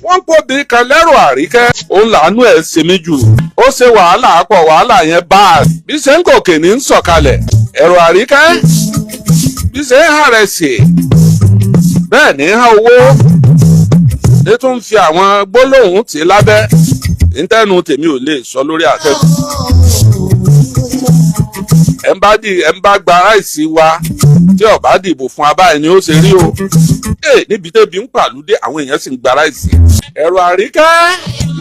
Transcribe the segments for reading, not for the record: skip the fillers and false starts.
Wọ́n ń pòbí kan lẹ́rù Àríkẹ́. Òun làánú ẹ̀ ṣe mí jù. Ó ṣe wàhálà pọ̀, wàhálà yẹn bá a. Bí ṣe ń gòkè ní ń sọ̀kalẹ̀. Ẹ̀rọ Àríkẹ́ bí ṣe ń hàrẹ̀ sí bẹ́ẹ̀ ní há owó ní tún ń fi àwọn gbólóhùn tì lábẹ́ ntẹ́nu tèmi ò lè sọ lórí àtẹ̀kùn. Ẹ̀ ń bá dì, ẹ̀ ń bá gba ráìsì wa tí ó bá dìbò fún abáyé ni ó ṣe rí o. Ee, níbi tẹ́bi ń pàlúdé, àwọn èèyàn sì ń gba ráìsì. Ẹ̀rọ Àríkẹ́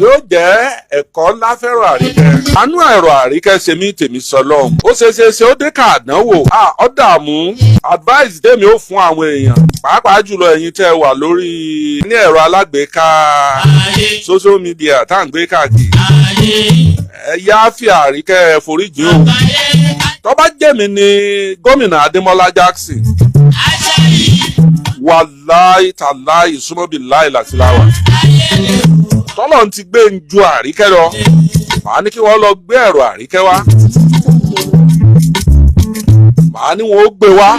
yóò jẹ́ ẹ̀kọ́ ńlá fẹ́rọ Àríkẹ́. Àánú ẹ̀rọ Àríkẹ́ ṣe mí, tèmi sọ lọ́hùn. Ó ṣe ṣe ṣe, ó dé káàdánwò. Ó dààmú. Advice tèmi ó fún àwọn èèyàn, pàápàá jùlọ ẹ̀yin tẹ́ ẹ wà lórí ní ẹ̀rọ alágbèéká, social media tá à ń gbé káàkiri, ẹ yá fi Àríkẹ́ foríjì o. Tó bá jẹ́ mi ni gómìnà Adémọ́lá Jackson, wàláì tàláì súnmọ́bì láì làtìláwà, tọ́lọ̀ ti gbé ń ju Àríkẹ́ lọ, màá ní kí wọ́n lọ gbé ẹ̀rọ Àríkẹ́ wá. Màá ní wọn ó gbé wá.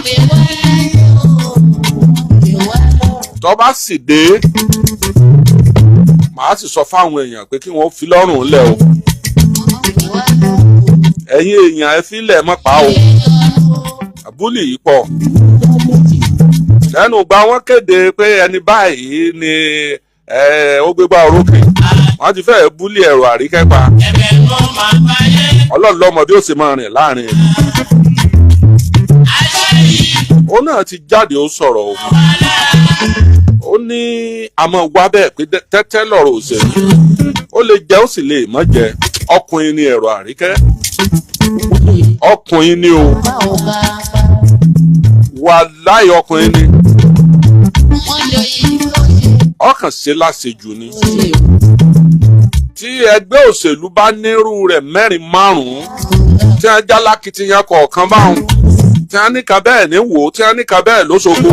Tó bá sì dé, màá sì sọ fáwọn èèyàn pé kí wọ́n fi lọ́rùn lẹ̀ o. Ẹ̀yin èèyàn, ẹ fílẹ̀ mọ́ pa o. Àbúlì yìí pọ̀ lẹ́nu gba. Wọ́n kéde pé ẹni báyìí ni ó gbégbá orókè, wọ́n ti fẹ́ẹ́ bully ẹ̀rọ Àríkẹ́ pa. Ọlọ́run lọ́mọ bí ó sì máa rìn láàrin ìlú. Òun náà ti jáde, ó sọ̀rọ̀ o. Ó ní àmọ́ wá bẹ́ẹ̀ pé tẹ́tẹ́ lọ̀rọ̀ òṣèlú, ó lè jẹ́, ó sì lè má jẹ́. Ọkùnrin ni ẹ̀rọ Àríkẹ́, ọkùnrin ni o. Wàláì, ọkùnrin ni. Ọkàn ṣe láṣejù ni. Tí ẹgbẹ́ òṣèlú bá nírú rẹ̀ mẹ́rin, márùn-ún, tí wọ́n já lákìtìyàn kọ̀ọ̀kan báwọn, tí wọ́n ní kan bẹ́ẹ̀ ní wò, tí wọ́n ní kan bẹ́ẹ̀ lóṣogbo,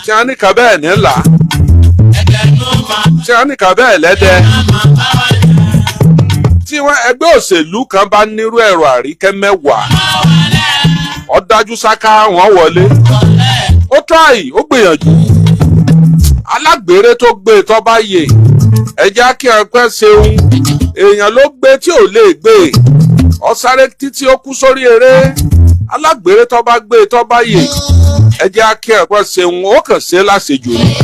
tí wọ́n ní kan bẹ́ẹ̀ ní là, tí wọ́n ní kan bẹ́ẹ̀ lẹ́dẹ́, tí wọ́n ẹgbẹ́ òṣèlú kan bá nírú ẹ̀rọ Àríkẹ́ 10, ó dájú sáká wọ́n wọlé. Ó try, ó gbìyànjú. Alágbèrè tó gbé tó bá yè, ẹjẹ́ kí ẹ pẹ́ ṣeun. Èèyàn ló gbé tí ò lè gbé, ọ sáré títí ó kú sórí eré. Alágbèrè tó bá gbé tó bá yè, ẹjẹ́ kí ẹ pẹ́ ṣeun. Ó kàn ṣe láṣejù ni.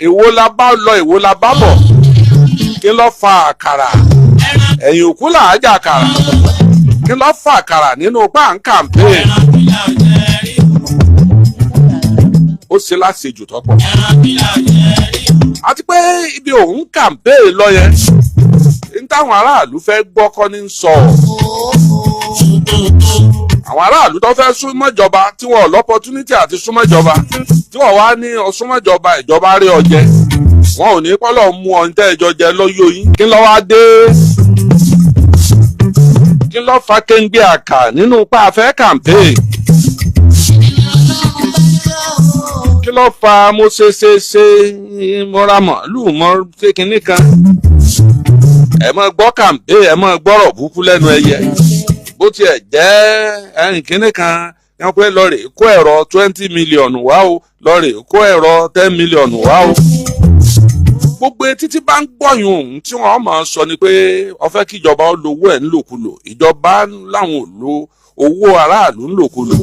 Èwo la bá lọ, èwo la bá bọ̀? Kí ló fa àkàrà ẹ̀yìn òkú là á jà àkàrà? Kí ló fa àkàrà nínú pàǹkàǹpé? Ó ṣe láṣejù tọ́pọ̀. Àti pé ibi òun kàǹpé lọ yẹn ní táwọn aráàlú fẹ́ gbọ́ kọ́ ní sọ. Àwọn aráàlú tó fẹ́ súnmọ́ ìjọba, tí wọ́n l'opportunity àti súnmọ́ ìjọba, tí wọ́n wá ní ọsúnmọ́ ìjọba, ìjọba rí ọjẹ́, wọn ò ní kọ́lọ̀ mú ọ ní tẹ́ ẹjọ́ jẹ lọ́yọ̀ yín. Kí ló wá dé? Kí ló fa kéńgbé àkà nínú pàfẹ́ kàǹpé? Kí ló fa mo ṣe ṣe ṣe, mo ra màálù, mo ṣe kinní kan? Ẹ mọ gbọ́ kàǹpé, ẹ mọ gbọ́rọ̀ búkú lẹ́nu ẹyẹ. Bó tiẹ̀ jẹ́ ẹnì kinní kan wọ́n pé lọ́ọ̀rì kó ẹ̀rọ 20 million wá o, lọ́ọ̀rì kó ẹ̀rọ 10 million wá o. Gbogbo etí tí bá ń gbọ̀yùn ohun tí wọ́n máa sọ ni pé ó fẹ́ kí ìjọba ó lo owó ẹ̀ ńlòkulò. Ìjọba láwọn ò lo owó aráàlú ńlòkulò.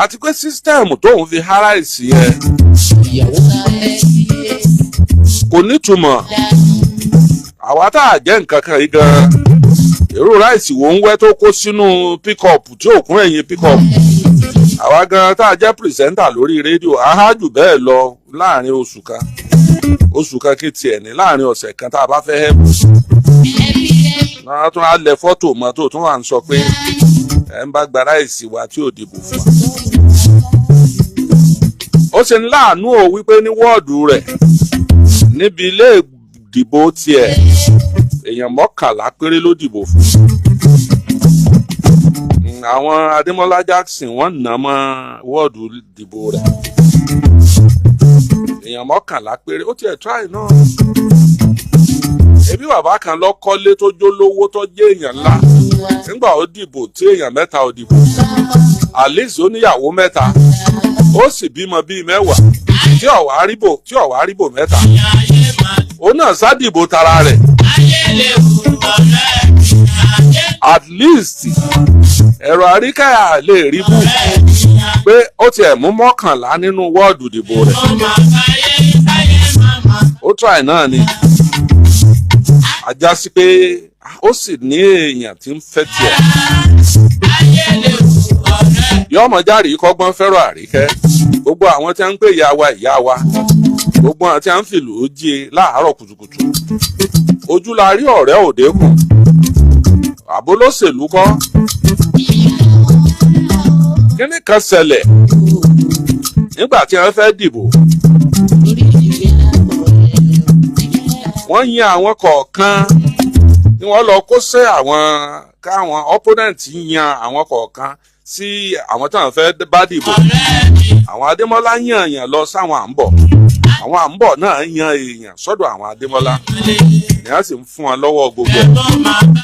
Àti pé system tóun fi háráìsì yẹn kò nítumọ̀. Àwa tá a jẹ́ nǹkan kan yìí gan-an, èrò ráìsì wo ń wẹ́ tó kó sínú píkọ̀pù tí ò kún ẹ̀yìn píkọ̀pù? Àwa gan tá a jẹ́ presenter lórí rédíò, ahájù bẹ́ẹ̀ lọ láàrin oṣù kan, oṣù kan kí tiẹ̀ ní, láàrin ọ̀sẹ̀ kan tá a bá fẹ́ hẹ́pù náà, tún á lẹ fọ́tò mọ́tò, tún wà ń sọ pé ẹ̀ ń bá gba ráìsì wa tí ò dìbò fún wa. Ó ṣe ń láàánú o wípé ní wọ́ọ̀dù rẹ̀, níbi ilé ìdìbò tiẹ̀, èèyàn 11 péré ló dìbò fún. Àwọn Adémọ́lá Jackson, wọ́n nà mọ́ wọ́ọ̀dù ìdìbò rẹ̀, èèyàn 11 péré. Ó tiẹ̀ try náà. Ebi bàbá kan lọ kọ́lé tó jó lówó, tó jẹ́ èèyàn ńlá. Nígbà ó dìbò, tí èèyàn mẹ́ta ò dìbò, at least ó níyàwó mẹ́ta. Ó sì bímọ bíi 10 tí ọ̀wá ríbò 3. Òun náà sádìbò tara rẹ̀. At least ẹ̀rọ àríkà lè rí bù pé ó tiẹ̀ mú 11 nínú wọ́ọ̀dù ìdìbò rẹ̀. Ó try náà ni. Ajá sí pé ó sì ní èèyàn tí ń fẹ́ tiẹ̀. Yọmọ járe kọ́gbọ́n fẹ́ràn àríkẹ́. Gbogbo àwọn tí wọ́n ń pè ìyá wa, ìyá wa, gbogbo àwọn tí wọ́n ń fìlú jí láàárọ̀ kùtùkùtù, ojú la rí ọ̀rẹ́ òde kù. Àbólóṣèlú kọ́. Kíní kan ṣẹlẹ̀ nígbà tí wọ́n fẹ́ dìbò. Wọ́n yan àwọn kọ̀ọ̀kan tí wọ́n lọ kó sẹ́ àwọn káwọn opponent yan àwọn kọ̀ọ̀kan sí àwọn tí wọ́n fẹ́ bá dìbò. Àwọn Adémọ́lá yan èèyàn lọ sáwọn à ń bọ̀. Àwọn à ń bọ̀ náà yan èèyàn sọ́dọ̀ àwọn Adémọ́lá. Ìyá sì ń fún wọn lọ́wọ́ gbogbo ẹ̀.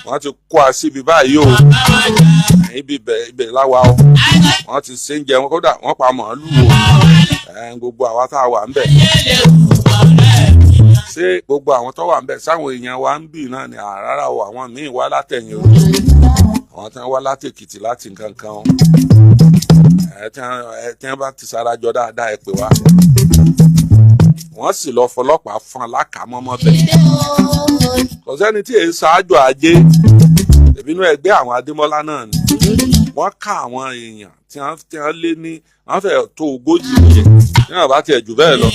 Wọ́n ti kó a síbi báyìí o. Ibi ibẹ̀ láwa o. Wọ́n ti ṣe ń jẹun kódà wọ́n pa màálù o. Gbogbo àwa tá a wà ń bẹ̀. Ṣé gbogbo àwọn tó wà ń bẹ̀ sáwọn èèyàn wa ń bì náà ni? Àràrà o, àwọn míì wá látẹ̀yìn o. Àwọn tí wọ́n wá láti Èkìtì láti nǹkan kan o. Tí wọ́n bá ti sarajọ dáadáa ẹ pè wá. Wọ́n sì lọ fọlọ́pàá fún alákàmọ́mọ́ bẹ̀. Kò sẹ́ni tí èyí ṣáájú ajé. Ìbínú ẹgbẹ́ àwọn Adémọ́lá náà ni. Wọ́n ká àwọn èèyàn tí wọ́n lé ní wọ́n fẹ́ tó 40 nìyẹn. Tí wọ́n bá tiẹ̀ jù bẹ́ẹ̀ lọ.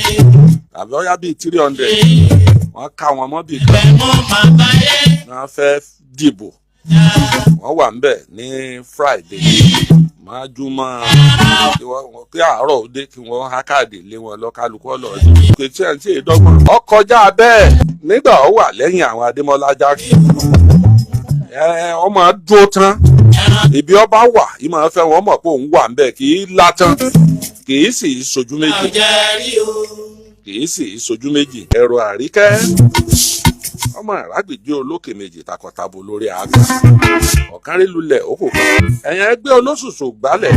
Àbí ọ̀yá bíi 300. Wọ́n ká wọn mọ́ bíi kan. Wọ́n fẹ́ dìbò. Wọ́n wà ń bẹ̀ ní Friday. Májúmọ́ kí àárọ̀ òde kí wọ́n há káàdì lé wọn lọ kálukú ọlọ́ọ̀dẹ. Kò tí ẹ̀ ń tí ì dọ́gbọ̀n. Ó kọjá bẹ́ẹ̀ nígbà ó wà lẹ́yìn àwọn Adémọ́lá Jackson. Ọmọ dúró tán. Ibi ọba wà, ìmọ̀ fẹ́ wọn mọ̀ pé òun wà ń bẹ̀, kì í lá tán, kì í sì sojú méjì. Kì í sì sojú méjì. Ẹ̀rọ àríkẹ́. Ọmọ àràgbèjì olókè méjì takọtabo lórí àgbà. Ọ̀kan rí lulẹ̀ ó kò kàn. Ẹ̀yàn ẹgbẹ́ olóṣùṣù gbálẹ̀.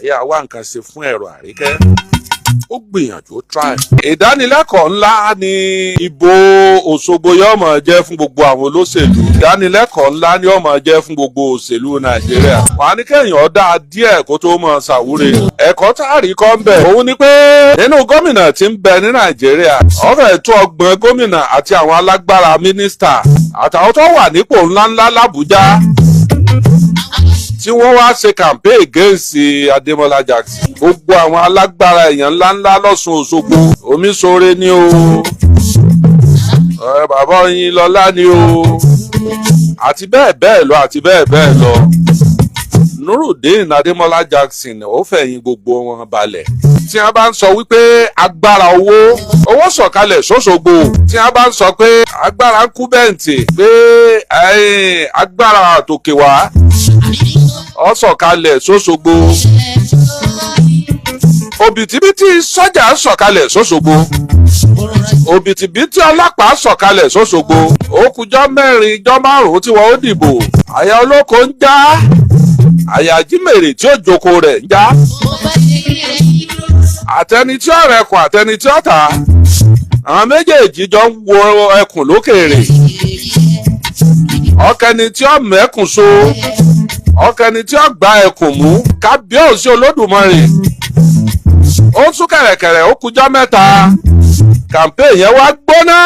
Ẹ̀yà wá nǹkan ṣe fún ẹ̀rọ àríkẹ́. Ó gbìyànjú, ó try. Ìdánilẹ́kọ̀ọ́ ńlá ni ìbò Òṣogbo yóò máa jẹ́ fún gbogbo àwọn olóṣèlú. Ìdánilẹ́kọ̀ọ́ ńlá ni yóò máa jẹ́ fún gbogbo òṣèlú Nàìjíríà. Wàá ní kéèyàn dá díẹ̀ kó tó máa ṣàwúre. Ẹ̀kọ́ tá a rí kọ́ ń bẹ̀. Òun ni pé nínú gómìnà tí ń bẹ ní Nàìjíríà, ó fẹ́ tó 30 gómìnà àti àwọn alágbára mínísítà àtàwọn tó wà nípò ńláńlá l'Àbújá tí wọ́n wá ṣe campaign against Adémọ́lá Jackson. Gbogbo àwọn alágbára èèyàn ńláńlá lọ́sùn Òṣogbo. Omiṣore ni o. Bàbá Oyinlọ́lá ni o. Àti bẹ́ẹ̀ bẹ́ẹ̀ lọ, àti bẹ́ẹ̀ bẹ́ẹ̀ lọ. Nurudeen Adémọ́lá Jackson ó fẹ̀yìn gbogbo wọn balẹ̀. Tí wọ́n bá ń sọ wípé agbára owó sọ̀kalẹ̀ sóṣogbo. Tí wọ́n bá ń sọ pé agbára ń kú bẹ́ǹtì pé agbára àtòkè wá ó sọ̀kalẹ̀ sóṣogbo. Òbítíbitì sọ́jà sọ̀kalẹ̀ sóṣogbo. Òbítíbitì ọlọ́pàá sọ̀kalẹ̀ sóṣogbo. Ó kùjọ́ 4 jọ́ 5 tí wọ́n ó dìbò. Àyà olóko ń já. Àyà jímèrè tí ó jókòó rẹ̀ ń já. Àtẹni tí ó rẹkùn àtẹni tí ó tà. Àwọn méjèèjì jọ ń wo ẹkùn lókèèrè. Ọkẹni tí ó mẹ́kùn so. Ọkẹni tí ó gba ẹkùn mú. Kábíyèsí Olódùmarè. Ó tún kẹ̀rẹ̀kẹ̀rẹ̀ ó kújọ́ 3. Kàmpéè yẹn wá gbóná.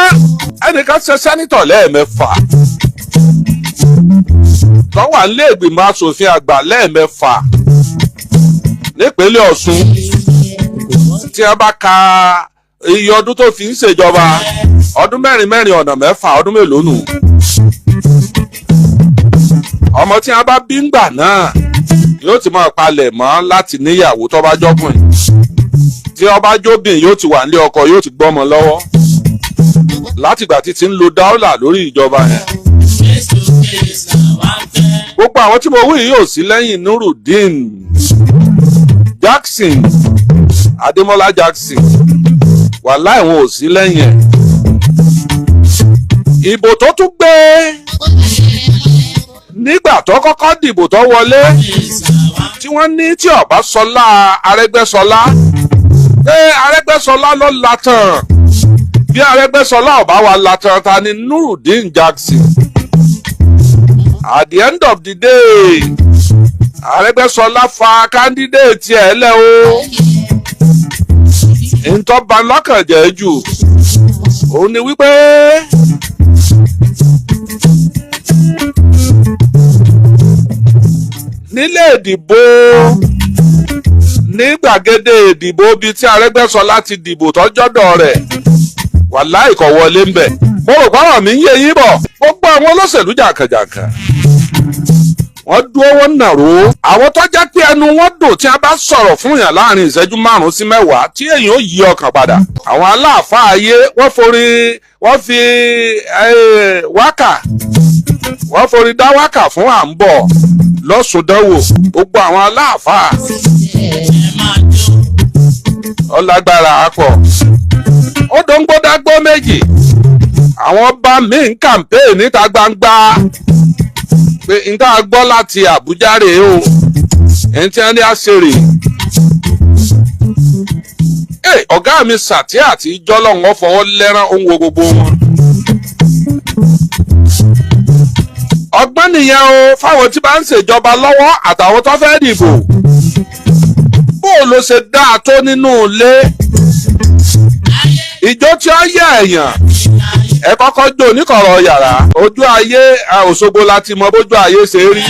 Ẹnìkan ṣe sẹ́nítọ̀ lẹ́ẹ̀mẹ́fà. Tó wà nílé ìgbìmọ̀ asòfin àgbà lẹ́ẹ̀mẹ́fà nípínlẹ̀ Ọ̀ṣun. Tí a bá ka iye ọdún tó fi ń ṣèjọba, ọdún 4 mẹ́rin ọ̀nà 6 ọdún mélòó nù. Ọmọ tí a bá bí ńgbà náà yóò ti máa palẹ̀ mọ́ láti níyàwó tó bá jọ́kùnrin. Tí ó bá jóbìn yóò ti wà nílé ọkọ, yóò ti gbọ́mọ lọ́wọ́. Látìgbà tí ti ń lo dáúlà lórí ìjọba yẹn. Gbogbo àwọn tí mo wí yóò sí lẹ́yìn Nurudeen Jackson, Adémọ́lá Jackson. Wàláì wọn ò sí lẹ́yìn ẹ̀. Ìbò tó tún gbé Nígbà tó kọ́kọ́ dìbò tó wọlé, tí wọ́n ní tí ọba sọlá Arẹ́gbẹ́ṣọlá, pé Arẹ́gbẹ́ṣọlá ló la tán, bí Arẹ́gbẹ́ṣọlá ọba wa la tán, ta ni Nurudeen Jackson? At the end of the day, Arẹ́gbẹ́ṣọlá fa candidate ẹ̀ lẹ́ o. Ntọ́ba lọ́kàn jẹ́ jù òun ni wípé nílé ìdìbò, ní gbàgede ìdìbò bíi tí Arẹ́gbẹ́ṣọlá ti dìbò tọ́jọ́dọ̀ rẹ̀, wàláì kò wọlé ńbẹ̀. Mo rò pàrọ̀ mi ń yé yín bọ̀. Gbogbo àwọn olóṣèlú jàǹkànjàǹkàn, wọ́n dúró, wọ́n nàró. Àwọn tó jẹ́ pé ẹnu wọn dùn, tí a bá sọ̀rọ̀ fún yàn láàrin ìṣẹ́jú 5 sí 10, tí èèyàn ó yí ọkàn padà. Àwọn aláàfáà ayé, wọ́n forí, wọ́n fi wákà, wọ́n forí dá wákà fún à ń bọ̀ lọ́sùndánwò. Gbogbo àwọn aláàfáà ọlágbára pọ̀. Ó dóńgbódágbó méjì. Àwọn ọba míì ń campaign níta gbangba pé n tá a gbọ́ láti Àbújá rèé o, ẹni tí wọ́n ní àṣírí. Ọ̀gá mi Sàtí àti Jọ́lọ́hún fọwọ́ lẹ́rán, ó ń wo gbogbo wọn. Ọgbọ́n nìyẹn o fáwọn tí bá ń ṣèjọba lọ́wọ́ àtàwọn tó fẹ́ dìbò. Bó o ló ṣe dáa tó nínú ilé ìjọ tí ó yẹ èèyàn, ẹ kọ́kọ́ jó oníkọ̀rọ̀ yàrá. Ojú ayé Òṣogbo la ti mọ bójú ayé ṣe rí.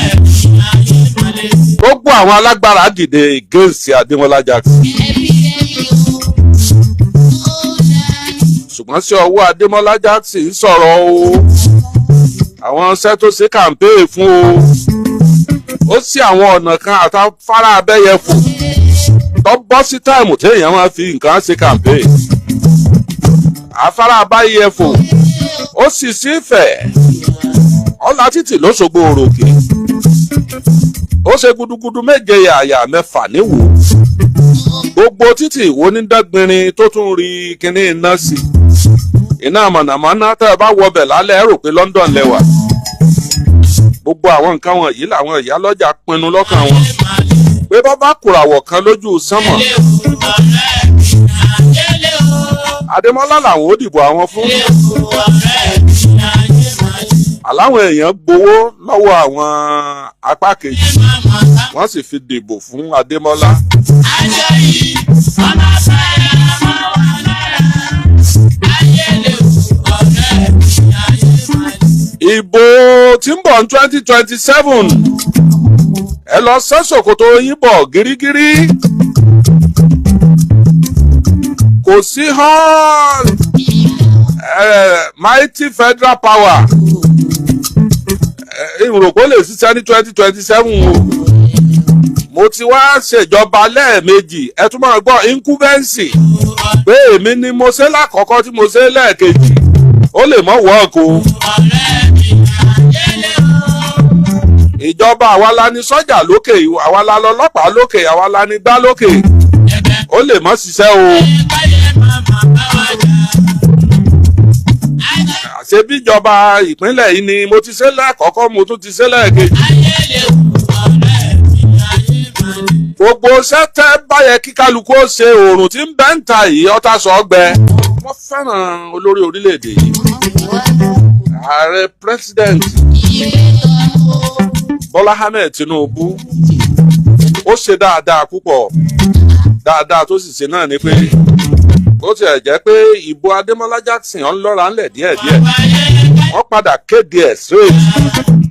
Gbogbo àwọn alágbára dìde against Adémọ́lá Jackson, ṣùgbọ́n sí ọwọ́ Adémọ́lá Jackson ń sọ̀rọ̀ o. Àwọn iṣẹ́ tó ṣe campaign fún o, ó sì àwọn ọ̀nà kan àtàfárá abẹ́yẹfò tó bọ́ sí time téèyàn máa fi nǹkan ṣe campaign. Afárá abáyẹfò, ó sì sí fẹ̀ ọ̀là títì lọ́sọ̀gbọ̀ òròkè, ó ṣe gudugudu méje yàyà mẹ́fà níwò. Gbogbo títì ìwò ní dẹ́gbìnrin tó tún rí kinní iná sí, iná mọ̀nàmọ́ná. Tẹ́ ẹ bá wọbẹ̀ lálẹ́, ẹ rò pé London lẹ́wà. Gbogbo àwọn nǹkan wọ̀nyí làwọn ìyálọ́jà pinnu lọ́kàn wọn pé bọ́ bá kùràwọ̀ kan lójú sánmọ̀, Adémọ́lá làwọn ó dìbò àwọn fún. Àláwọn èèyàn gbowó lọ́wọ́ àwọn apá kejì, wọ́n sì fi dìbò fún Adémọ́lá. Ayé yìí, ọmọ fẹ́ràn mọ́ wa lára. Ayé lè wù ọ̀rẹ́ mi, ayé máa lè. Ìbò tí ń bọ̀ ní 2027, ẹ lọ sẹ́ ṣòkòtò yín bọ̀ gírígírí. Kò sí hall mighty federal power ìròpó lè ṣiṣẹ́ ní 2027 o. Mo ti wá ṣèjọba lẹ́ẹ̀mejì, ẹ tún máa gbọ́ incumbency pé èmi ni mo ṣe lákọ̀ọ́kọ́ tí mo ṣe lẹ́ẹ̀kejì, ó lè mọ̀ work o. Ọ̀rẹ́ mi, ayé lè wù. Ìjọba àwa la ní sọ́jà lókè, àwa la lọ́lọ́pàá lókè, àwa la ní gbá lókè, ó lè mọ́ ṣiṣẹ́ o. Káyé màmá bá wa jà. Ayé Àṣebíjọba ìpínlẹ̀ yìí ni mo ti ṣe lẹ́ẹ̀kọ́kọ́, mo tún ti ṣe lẹ́ẹ̀kejì. Ayé lè wù ọ̀rẹ́ mi, ayé máa lè. Gbogbo sẹ́tẹ́ báyẹn kí kálukú ó ṣe, oòrùn tí ń bẹ́ ń ta yìí ọ̀tá sọ gbẹ. Wọ́n fẹ́ràn olórí orílẹ̀-èdè yìí, ààrẹ, President Bọ́lá Ahmed Tinubu. Ó ṣe dáadáa púpọ̀. Dáadáa tó sì ṣe náà ni pé ó tiẹ̀ jẹ́ pé ìbò Adémọ́lá Jackson ọ̀n lọ́ra ńlẹ̀ díẹ̀díẹ̀, wọ́n padà kéde ẹ̀ straight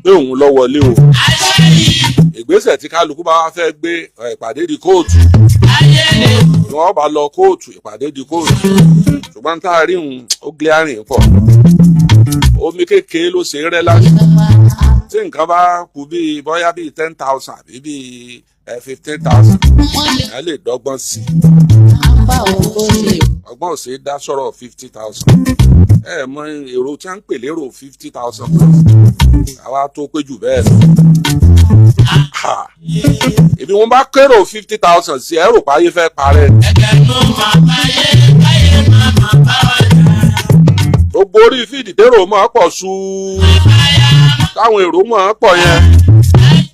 pé òun lọ wọlé o. Ayé yìí, Ìgbésẹ̀ tí kálukú bá wá fẹ́ gbé, ìpàdé di kóòtù. Ayé lè wù. Ni wọ́n bá lọ kóòtù, ìpàdé di kóòtù. Ṣùgbọ́n tá a rí òun, ó glaring pọ̀. Omi kékeré ló ṣe rẹ́ lásìkò tí nǹkan bá kú bíi bóyá bíi 10,000 àbí bíi 15,000, ẹ lè dọ́gbọ́n sí i. Ọgbọ́n ò ṣe é dá sọ̀rọ̀ 50,000. Ẹ mọ èrò tí a ń pè lérò 50,000, àwa tó pé jù bẹ́ẹ̀ lọ. Ha! Èmi wọn bá kérò 50,000 sí, ẹ rò páyé fẹ́ parẹ́. Ẹgbẹ̀rún màmá yé, káyé màmá bá wa jà. Gbogbo Gbogbo orí fíìdì tèrò máa pọ̀ sùúrù, táwọn èrò máa pọ̀ yẹn,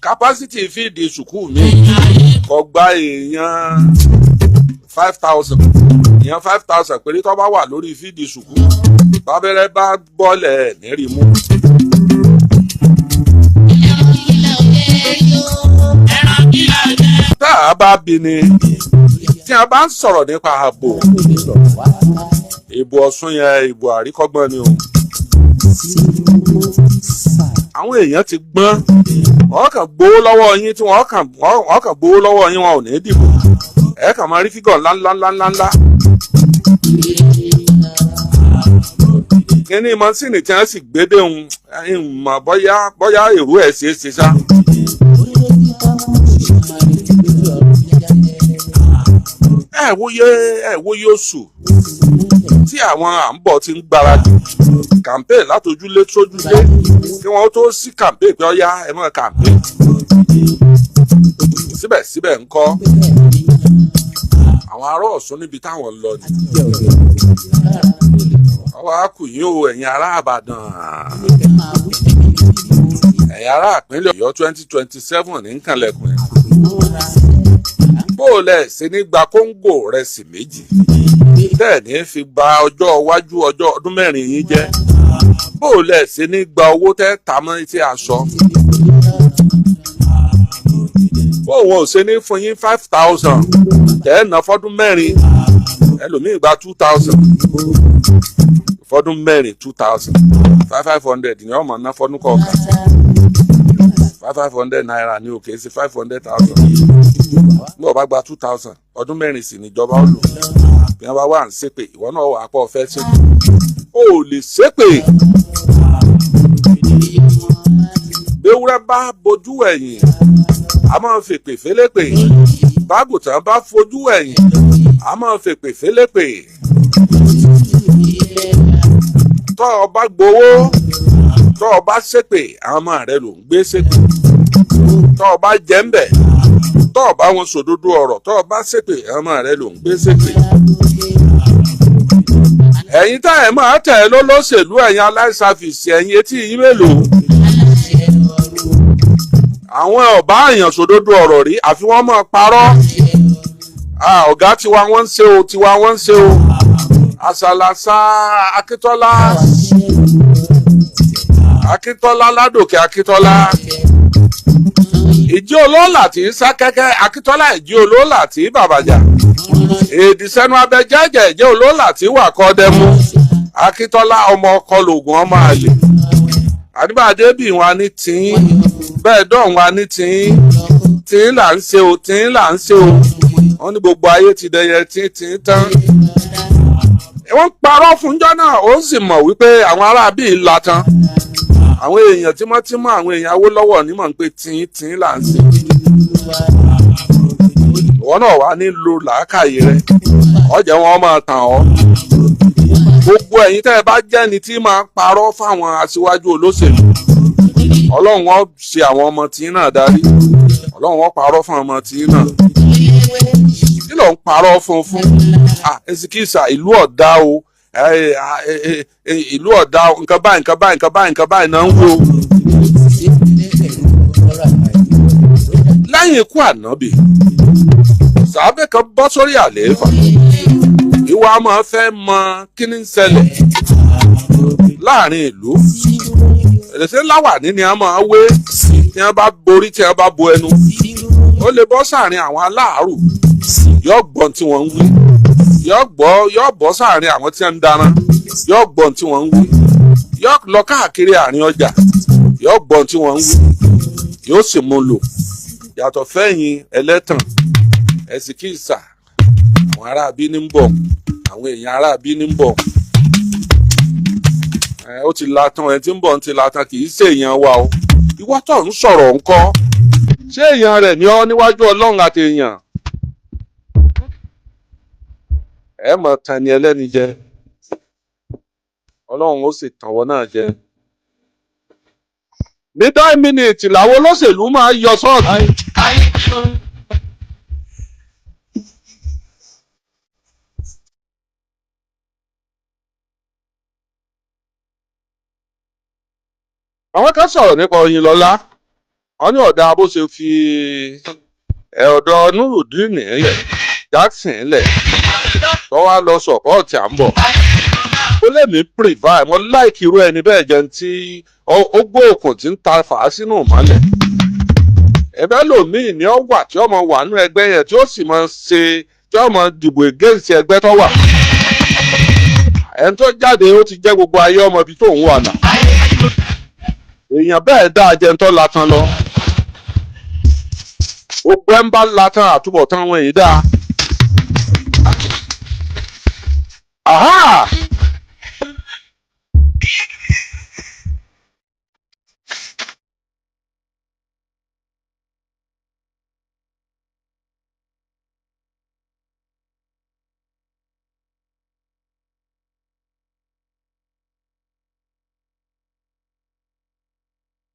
capacity fíìdì sùkúù mi kò gba èèyàn 5,000. Èèyàn 5,000 péré tó bá wà lórí fíìdì sùkúù, bábẹ́rẹ́ bá bọ́ọ̀lẹ̀ nírì mú. Ẹran kí la jẹ? Tá a bá bí ni tí a bá ń sọ̀rọ̀ nípa ààbò, ìbò Ọ̀ṣun yẹn, ìbò àríkọ́gbọ́n ni o. Àwọn èèyàn ti gbọ́n. Wọ́n kàn gbowó lọ́wọ́ yín tí wọ́n kàn gbowó lọ́wọ́ yín, wọn ò ní dìbò. Ẹ kàn máa rí figure ńláńláńláńlá. Kíní mọ́sìnì tí wọ́n sì gbé déhùn mọ̀, bóyá èrú ẹ̀ ṣeé ṣe ṣá. Ẹ wòye oṣù tí àwọn à ń bọ̀ ti ń gbáradì campaign látojúlé sójúlé kí wọ́n tó sí campaign pé ọ̀yá, ẹ mọ̀ campaign. Síbẹ̀síbẹ̀ ńkọ́, àwọn ará Ọ̀ṣun níbi táwọn ń lọ ni. Ọwọ́ akùyín o, ẹ̀yin ará Ìbàdàn, ẹ̀yin ará ìpínlẹ̀ Ọ̀yọ́, 2027 ní nkànlẹ̀kùn ẹ̀. Bó o lẹ̀ ṣe ní gba kóńgò rẹsì 2 tẹ́ ẹ̀ ní fi ba ọjọ́ iwájú, ọjọ́ ọdún 4 yín jẹ́? Bó o lẹ̀ ṣe ní gba owó tẹ́ ta mọ́ etí aṣọ? Bó wọn ò ṣe ní fún yín 5,000 tẹ́ ẹ̀ ná fọ́dún 4? Ẹlòmíì gba 2,000 fọ́dún 4, 2,000, five five hundred ní ọmọ ná fọ́dún kọ̀ọ̀kan. 500 naira ní òkè sí 500,000. Bí wọ́n bá gba 2,000, ọdún 4 sì níjọba ó lò. Bí wọ́n bá wà ń ṣépè, ìwọ náà wà á pọ̀ fẹ́ ṣépè, o ò lè ṣépè. Béwúrẹ́ bá bojú ẹ̀yìn, a máa ń fèpè félépè. Bágùtàn bá fojú ẹ̀yìn, a máa ń fèpè félépè. Tọ́ ọ bá gbowó, tọ́ ọ bá ṣépè, àwọn ọmọ rẹ ló ń gbé ṣépè. Tọ́ ọ bá jẹ́ ń bẹ̀, tọ́ ọ bá wọn sòdodo ọ̀rọ̀, tọ́ ọ bá ṣépè, àwọn ọmọ rẹ ló ń gbé ṣépè. Ẹ̀yin tá ẹ̀ máa tẹ̀ ẹ́ lólóṣèlú, ẹ̀yin aláìsàfìsì, ẹ̀yin etí yín mélòó? Àwọn ọ̀bá àyàn sòdodo ọ̀rọ̀ rí, àfi wọ́n máa parọ́. Ọ̀gá, tiwa wọ́n ń ṣe o, tiwa wọ́n ń ṣe o. Àṣàlàṣà Akíntọ́lá, Akíntọ́lá ládòkè, Akíntọ́lá ìjí olóòlà tí í sá kẹ́kẹ́, Akíntọ́lá ìjí olóòlà tí í bàbàjà èdè sẹ́nu abẹ jẹ́jẹ́, ìjẹ́ olóòlà tí wà kọ́ dẹ́mú, Akíntọ́lá ọmọ ọkọ lògùn ọmọ àlè àdìbàdé bí wọn ní tìín bẹ́ẹ̀ dán wọn ní tìín tìín là ń ṣe o, tìín là ń ṣe o. Wọ́n ní gbogbo ayé ti dẹyẹ tín tín tán. Wọ́n parọ́ fúnjọ́ náà, ó sì mọ̀ wípé àwọn ará bíi la tán. Àwọn èèyàn tímọ́tímọ́, àwọn èèyàn Awólọ́wọ̀ ní mọ̀ ń pé tín tín là ń ṣe. Ìwọ náà wà ní lo làákàyè rẹ, ọ̀jẹ̀ wọn máa tàn ọ́. Gbogbo ẹ̀yin tẹ́ ẹ bá jẹ́ni tí máa parọ́ fáwọn aṣíwájú olóṣèlú, Ọlọ́run ó ṣe àwọn ọmọ tí náà darí. Ọlọ́run ó parọ́ fún ọmọ tí náà. Kí ló ń parọ́ fún? Esikisa, ìlú ọ̀dá o, ìlú ọ̀dá o, nǹkan báyìí, nǹkan báyìí, nǹkan báyìí, nǹkan báyìí náà ń wo. Lẹ́yìn ikú Ànábì, sàábẹ̀ kan bọ́ sórí àlééfà. Ìwà máa fẹ́ mọ kí ni ń ṣẹlẹ̀ láàrin ìlú. Èdèsé láwàní ni a máa wé tí wọ́n bá borí, tí wọ́n bá bo ẹnu. Ó lè bọ́ sáàrin àwọn aláàárù, yóò gbọ́n tí wọ́n ń wí. Yóò gbọ́, yóò bọ́ sáàrin àwọn tí wọ́n ń dáná, yóò gbọ́n tí wọ́n ń wí. Yóò lọ káàkiri àárín ọjà, yóò gbọ́n tí wọ́n ń wí, yóò sì mú lò. Yàtọ̀ fẹ́yìn ẹlẹ́tàn ẹ̀sìkìsà, àwọn aráabí ní ń bọ̀, àwọn èèyàn aráabí ní ń bọ̀. Ẹ ó ti latan, ẹ tí ń bọ̀ ń ti latan, kì í ṣe èèyàn wa o. Ìwọ tó ń sọ̀rọ̀ ńkọ́, ṣé èèyàn rẹ̀ ní ọ́ níwájú Ọlọ́run àti èèyàn? Ẹ mọ̀ tán ni ẹlẹ́ni jẹ, Ọlọ́run ó sì tàn wọ́n náà jẹ. Ní 9 minutes làwọn olóṣèlú máa yọ sọ́ọ̀tì. Àwọn kan sọ̀rọ̀ nípa Oyinlọ́lá, wọ́n ní ọ̀dà bó ṣe fi ọ̀dọ̀ Nurudeen lẹ̀, Jackson lẹ̀, tó wá lọ support à ń bọ̀. Ó lè mí prefer, mo like irú ẹni bẹ́ẹ̀ jẹun tí ó gbó òkun tí ń ta fà á sínú ìmọ́lẹ̀. Ẹ̀bẹ́ lòmíì ni ó wà tí ó mọ wà nínú ẹgbẹ́ yẹn, tí ó sì mọ ṣe, tí ó mọ dìbò against ẹgbẹ́ tó wà. Ẹni tó jáde, ó ti jẹ́ gbogbo ayé ọmọ ibi tó ń wà náà. Èèyàn bẹ́ẹ̀ dáa jẹun tó latan lọ. Gbogbo ẹ̀ ń bá latan, àtúbọ̀tán wọn èyí dáa. Aha!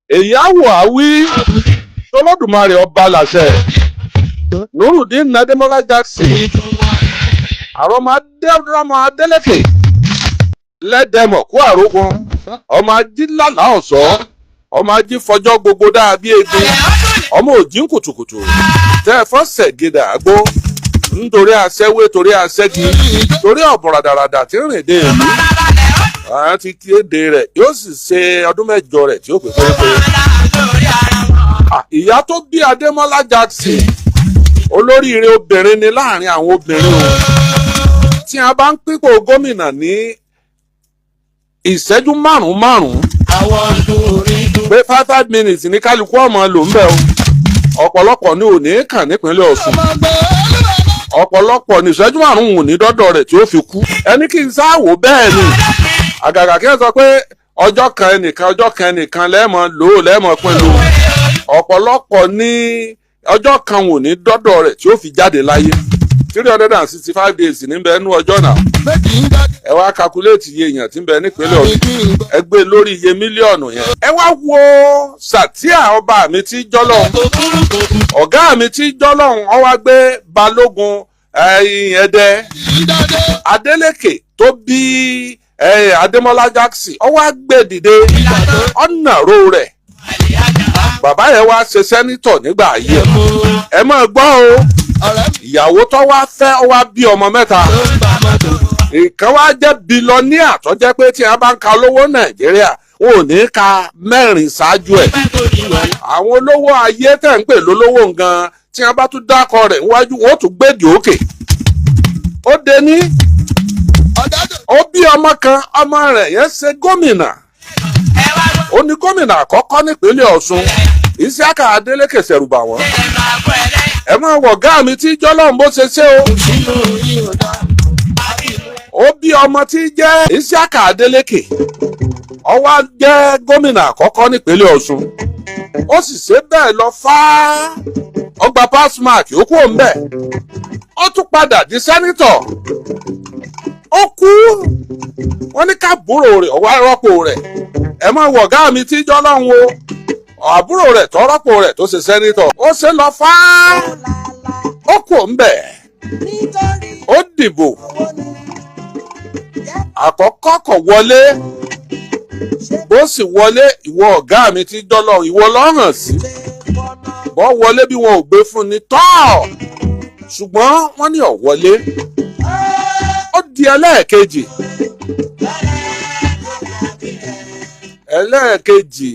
Èyí á wò á wí tọlọ́dùmarè ọba làṣẹ. Nurudeen Adémọ́lá Jackson, àrọ́mọ adéọmọ Adélékè lẹ́dẹ̀mọ̀ kó àrógun, ọmọ ají lálàá ọ̀sọ́, ọmọ ají fọjọ́ gbogbo dáa bí egbin, ọmọ òjì ń kùtùkùtù tẹ́ ẹ fọ́sẹ̀ gidà àgbo nítorí aṣẹ́wé, torí aṣẹ́gi, torí ọ̀bùn ràdàràdà tí ń rìn dé ìlú. Àwọn ti kéde rẹ̀, yóò sì ṣe ọdún 8 rẹ̀ tí ó pè pérépéré. Ìyá tó bí Adémọ́lá Jackson, olóríire obìnrin ni láàrin àwọn obìnrin o. Tí a bá ń pípò gómìnà ní ìṣẹ́jú márùn-ún márùn-ún pé 5 5 minutes ní kálukú ọmọ lò ń bẹ̀ o, ọ̀pọ̀lọpọ̀ ni ò ní kàn nípínlẹ̀ Ọ̀ṣun. Ọ̀pọ̀lọpọ̀ ní ìṣẹ́jú 5 ò ní dọ́dọ̀ rẹ̀ tí ó fi kú. Ẹni kí n sáwò bẹ́ẹ̀ ni àgàgà kí ẹ sọ pé ọjọ́ kan ẹnìkan, ọjọ́ kan ẹnìkan lẹ́ẹ̀mọ lò ó, lẹ́ẹ̀mọ pín lò ó. Ọ̀pọ̀lọpọ̀ ní ọjọ́ kan ò ní dọ́dọ̀ rẹ̀ tí ó fi jáde láyé. 365 days níbẹ̀ nú ọjọ́ náà. Ẹ wá calculate iye èèyàn tí ń bẹ nípínlẹ̀ Ọ̀ṣun, ẹ gbé lórí iye mílíọ̀nù yẹn. Ẹ wá wo Sàtíà, ọba mi tí jọ́lọ́hún, ọ̀gá mi tí jọ́lọ́hún, ó wá gbé Balógun ẹ̀yìn Ẹ̀dẹ́ Adélékè tó bí Adémọ́lá Jackson, ó wá gbé dìde ọ̀nà ro rẹ̀. Bàbá yẹn wá ṣe senator nígbà ayé ẹ̀. Ẹ máa gbọ́ o, ìyàwó tó wá fẹ́, ó wá bí ọmọ mẹ́ta. Ìkan wá jẹ́ billionaire tó jẹ́ pé tí a bá ń ka olówó Nàìjíríà, wọn ò ní ka mẹ́rin ṣáájú ẹ̀. Àwọn olówó ayé tẹ̀ ń pè lólówó gan, tí a bá tún dákọ rẹ̀ níwájú, wọn ó tún gbèdì òkè. Ó dé ní ó bí ọmọ kan, ọmọ rẹ̀ yẹn ṣe gómìnà. Ó ní gómìnà àkọ́kọ́ nípínlẹ̀ Ọ̀ṣun, Isiaka Adeleke ṣẹ̀rùbà wọ́n. Ẹ máa wọ̀ ọ̀gá mi tí jọ́lọ́run bó ṣe ṣe o. Ó bí ọmọ tí jẹ́ Isiaka Adeleke, ó wá jẹ́ gómìnà àkọ́kọ́ nípínlẹ̀ Ọ̀ṣun. Ó sì ṣe bẹ́ẹ̀ lọ fáá, ó gba pass mark, ó kú òun bẹ́ẹ̀. Ó tún padà di senator. Ó kú, wọ́n ní káàbúrò rẹ̀ ó wá rọ́pò rẹ̀. Ẹ máa wọ̀ ọ̀gá mi tí jọ́lọ́run o, àbúrò rẹ̀ tó rọ́pò rẹ̀ tó ṣe senator, ó ṣe lọ fáá, ó kú òun bẹ́ẹ̀. Ó dìbò àkọ́kọ́, kò wọlé. Bó sì wọlé, ìwọ ọ̀gá mi tí jọ́lọ́, ìwọ lọ́rùn sí bọ́ wọlé bí wọn ò gbé fún ni tọ́, ṣùgbọ́n wọ́n ní ò wọlé. Ó di ẹlẹ́ẹ̀kejì, ẹlẹ́ẹ̀kejì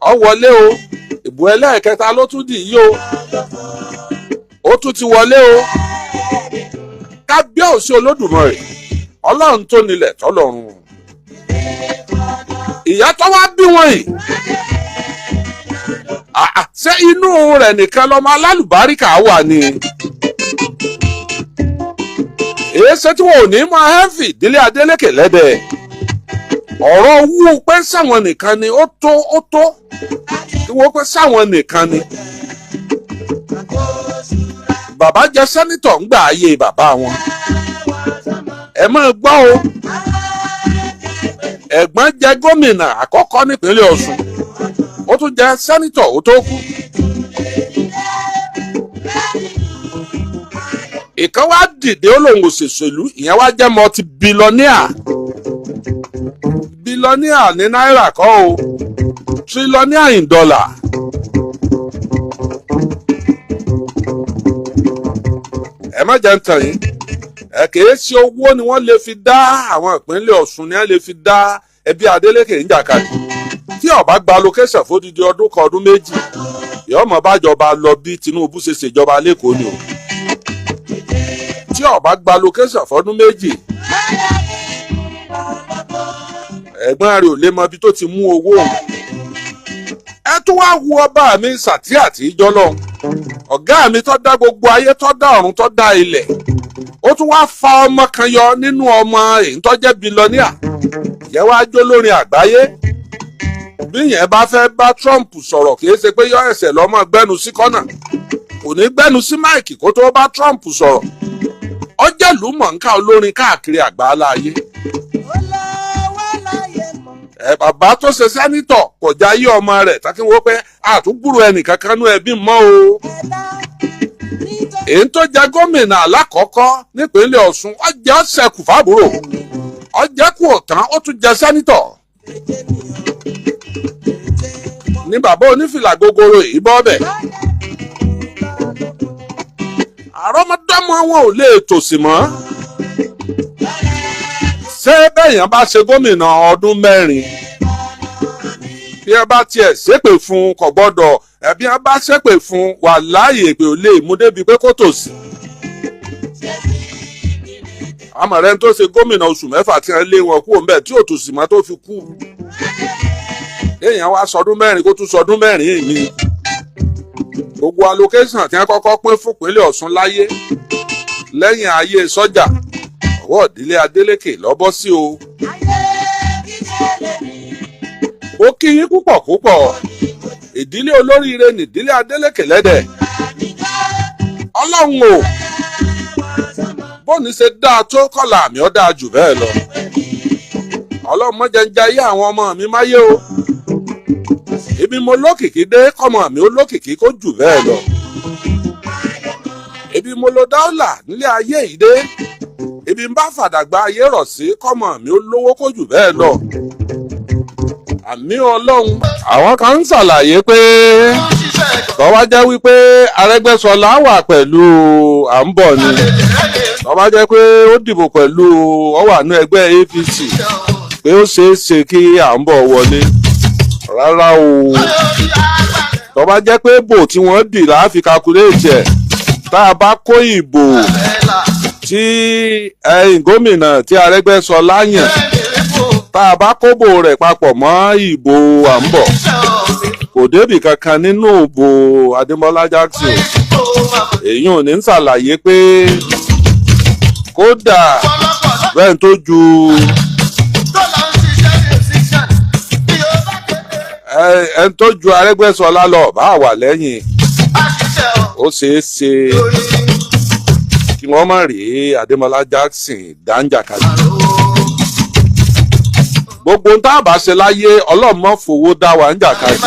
ó wọlé o. Ìbò ẹlẹ́ẹ̀kẹta ló tún dì yí o, ó tún ti wọlé o. Kábíyèsí Olódùmarè, Ọlọ́run tó nílẹ̀ tọ́lọ́run. Ìyá tó wá bí wọn yìí, ṣé inú rẹ̀ nìkan lọ́mọ alálùbáríkà wà ni? Èyí ṣe tí wọn ò ní máa hẹ́fì ìdílé Adélékè lẹ́dẹ̀. Ọ̀rọ̀ wú pé sáwọn nìkan ni ó tó, ó tó kí wọ́n pé sáwọn nìkan ni. Bàbá jẹ senator ńgbà ayé bàbá wọn. Ẹ máa gbọ́ o, ẹ̀gbọ́n jẹ gómìnà àkọ́kọ́ nípínlẹ̀ Ọ̀ṣun, ó tún jẹ senator ó tó kú. Ìkan wá dìde, ó lòun òṣèṣèlú, ìyẹn wá jẹ́ multi billionaire. Billionaire ní náírà kọ́ o, trillionaire in dollar. Ẹ má jẹ́ ń tàn yín, ẹ kìí ṣe owó ni wọ́n lè fi dá àwọn ìpínlẹ̀ Ọ̀ṣun ni wọ́n lè fi dá ẹbí Adeleke ń jàkadì. Tí ó bá gba allocation fódìdí ọdún kan, ọdún 2, yóò mọ̀ bájọba lọ bí Tinubu ṣe ṣèjọba lẹ́kọ̀ọ́ ni o. Tí ó bá gba allocation fọdún 2, ẹ̀gbọ́n rẹ̀ ò lè mọ ibi tó ti mú owó òun. Ẹ tún wá wo ọba mi sàtí àti ìjọlọ, ọ̀gá mi tó dá gbogbo ayé, tó dá ọ̀run, tó dá ilẹ̀, ó tún wá fa ọmọ kan yọ nínú ọmọ èyí tó jẹ́ billionaire yẹ wá jó lórin àgbáyé. Bí yẹn bá fẹ́ bá Trump sọ̀rọ̀, kì í ṣe pé yọ ẹsẹ̀ lọ́mọ gbẹ́nu sí kọ́nà, kò ní gbẹ́nu sí mic kó tó bá Trump sọ̀rọ̀. Ó jẹ́ ìlúmọ̀ọ́ká olórin káàkiri àgbáńlá ayé. Ẹ bàbá tó ṣe senator kò já yí ọmọ rẹ̀ tákínwó pé àtúgbùrù ẹnìkankan nú ẹbí mọ́ o. Èyí tó jẹ gómìnà alákọ̀ọ́kọ́ nípínlẹ̀ Ọ̀ṣun, ó jẹ́ ọ̀sẹ̀kù fábúrò, ó jẹ́ kú ọ̀tán, ó tún jẹ senator. Ní bàbá onífìlà gogoro yìí bọ́ bẹ̀. Àrọ́mọdọ́mọ wọn ò lè tòṣì mọ́. Ṣé bẹ́yàn bá ṣe gómìnà ọdún 4, bí ẹ bá tiẹ̀ ṣépè fún, kò gbọ́dọ̀ ẹbí ẹ bá ṣépè fún wà láàyè pé ò lè mú débi pé kó tòṣì. Àmọ́ rẹ̀ tó ṣe gómìnà oṣù 6 tí wọ́n lé wọn kúrò ńbẹ̀ tí ò tòṣì mọ́ tó fi kú. Kéèyàn wá sọdún 4, kó tún sọdún 4 mi. Gbogbo allocation tí wọ́n kọ́kọ́ pín fún ìpínlẹ̀ Ọ̀ṣun láyé lẹ́yìn ayé sọ́jà, ọwọ́ ìdílé Adeleke lọ́bọ́ sí o. Ó kí yín púpọ̀ púpọ̀. Ìdílé olóríire nìdílé Adeleke lẹ́dẹ̀. Ọlọ́run o, bóni ṣe dáa tó, kọ́là àmì ọ́ dáa jù bẹ́ẹ̀ lọ. Ọlọ́run má jẹ́ ń jayé àwọn ọmọ mi máyé o. Ibi mo lókìkí dé, kọ́mọ mi ó lókìkí kó jù bẹ́ẹ̀ lọ. Ibi mo lo dáúlà nílé ayé yìí dé, ibi ń bá fàdàgbà ayé rọ̀ sí, kọ́mọ mi ó lówó kó jù bẹ́ẹ̀ lọ. Àmì Ọlọ́run. Àwọn kan ń ṣàlàyé pé tọ́wá jẹ́ wípé Arẹ́gbẹ́ṣọlá wà pẹ̀lú à ń bọ̀ ni, tọ́wá jẹ́ pé ó dìbò pẹ̀lú ó wà ní ẹgbẹ́ APC, pé ó ṣeé ṣe kí à ń bọ̀ wọlé. Rárá o. Tọ́wá jẹ́ pé bò tí wọ́n dì láàfi calculate ẹ̀, tá a bá kó ìbò tí ẹ̀yìn gómìnà tí Arẹ́gbẹ́ṣọlá yàn, tá a bá kóbò rẹ̀ papọ̀ mọ́ ìbò à ń bọ̀, kò débì kankan nínú ìbò Adémọ́lá Jackson. Èyí ò ní ń ṣàlàyé pé kódà bẹ́ẹ̀ tó ju ẹni tó ju Arẹ́gbẹ́ṣọlá lọ bá wà lẹ́yìn, ó ṣeé ṣe kí wọ́n má rí Adémọ́lá Jackson dáńjàkadì. Gbogbo ń tá a bá ṣe láyé, Ọlọ́run má fowó dá wa ń jàkadì.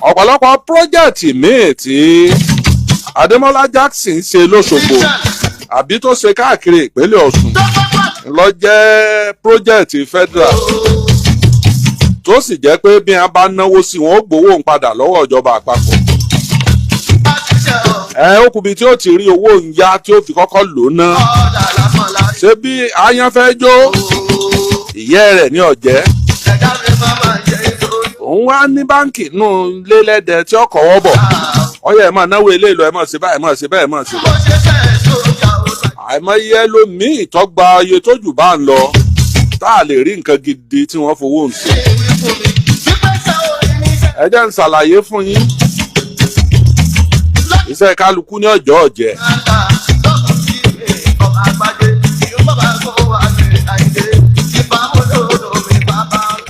Ọ̀pọ̀lọpọ̀ project míì tí Adémọ́lá Jackson ṣe lóṣogbo àbí tó ṣe káàkiri ìpínlẹ̀ Ọ̀ṣun ló jẹ́ project federal, tó sì jẹ́ pé bí wọ́n bá náwó sí wọn, ó gbowó ń padà lọ́wọ́ ìjọba àpapọ̀. Ẹ ó kùbi tí ó ti rí owó ń yá tí ó fi kọ́kọ́ lò ná. Ṣé bí aáyán fẹ́ jó ìyẹ́ rẹ̀ ní ọ̀jẹ́, òun wá ní báǹkì nù lélẹ́dẹ̀ tí ó kọ̀wọ́ bọ̀ ọyọ, ẹ̀ máa náwó ilé ìlú, ẹ̀ máa ṣe báyìí, ẹ̀ máa ṣe bẹ́ẹ̀, ẹ̀ máa ṣe báyìí. Àìmọye ẹlòmíì tó gba iye tó jù bá ń lọ tá a lè rí nǹkan gidi tí wọ́n fowó ń ṣe. Ẹ jẹ́ ń ṣàlàyé fún yín, iṣẹ́ kálukú ní ọjọ́ ọ̀jẹ́.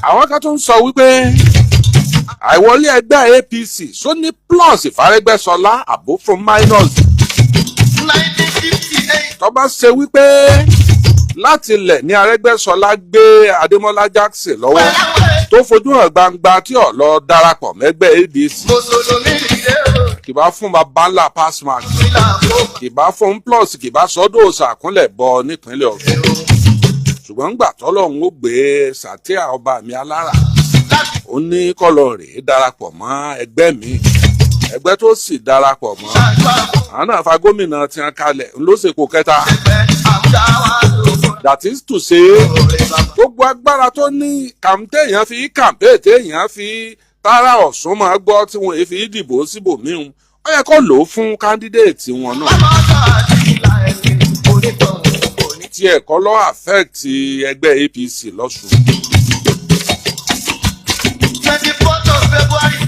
Àwọn kan tún ń sọ wípé àìwọlé ẹgbẹ́ APC só ní plus ìfárẹ́gbẹ́sọlá àbó fún minus. Tó bá ṣe wípé láti ilẹ̀ ní Arẹ́gbẹ́ṣọlá gbé Adémọ́lá Jackson lọ́wọ́, tó fojú hàn gbangba tí ò lọ darapọ̀ mẹ́gbẹ́ ADC, kì bá fún baba ńlá pass mark, kì bá fún plus, kì bá sọ́dọ̀ òsàkúnlẹ̀ bọ nípínlẹ̀ Ọ̀ṣun. Ṣùgbọ́n gbà tọ́lọ́run ó gbé Sàtíà ọba mi alára, ó ní kọ́lọ̀ rèé darapọ̀ mọ́ ẹgbẹ́ mi, ẹgbẹ́ tó sì darapọ̀ mọ́, àwọn náà fa gómìnà tiwọn kalẹ̀ ló ṣèpò kẹta. That is to say, gbogbo agbára tó ní kàńtéèyàn fi kàńpé téèyàn fi tààrà Ọ̀ṣun máa gbọ́ tí wọ́n fi dìbò síbòmíhun, ó yẹ kó lò ó fún candidate wọn náà. Tí ẹ̀kọ́ lọ́ affect ẹgbẹ́ APC lọ́ṣun. 24th of February.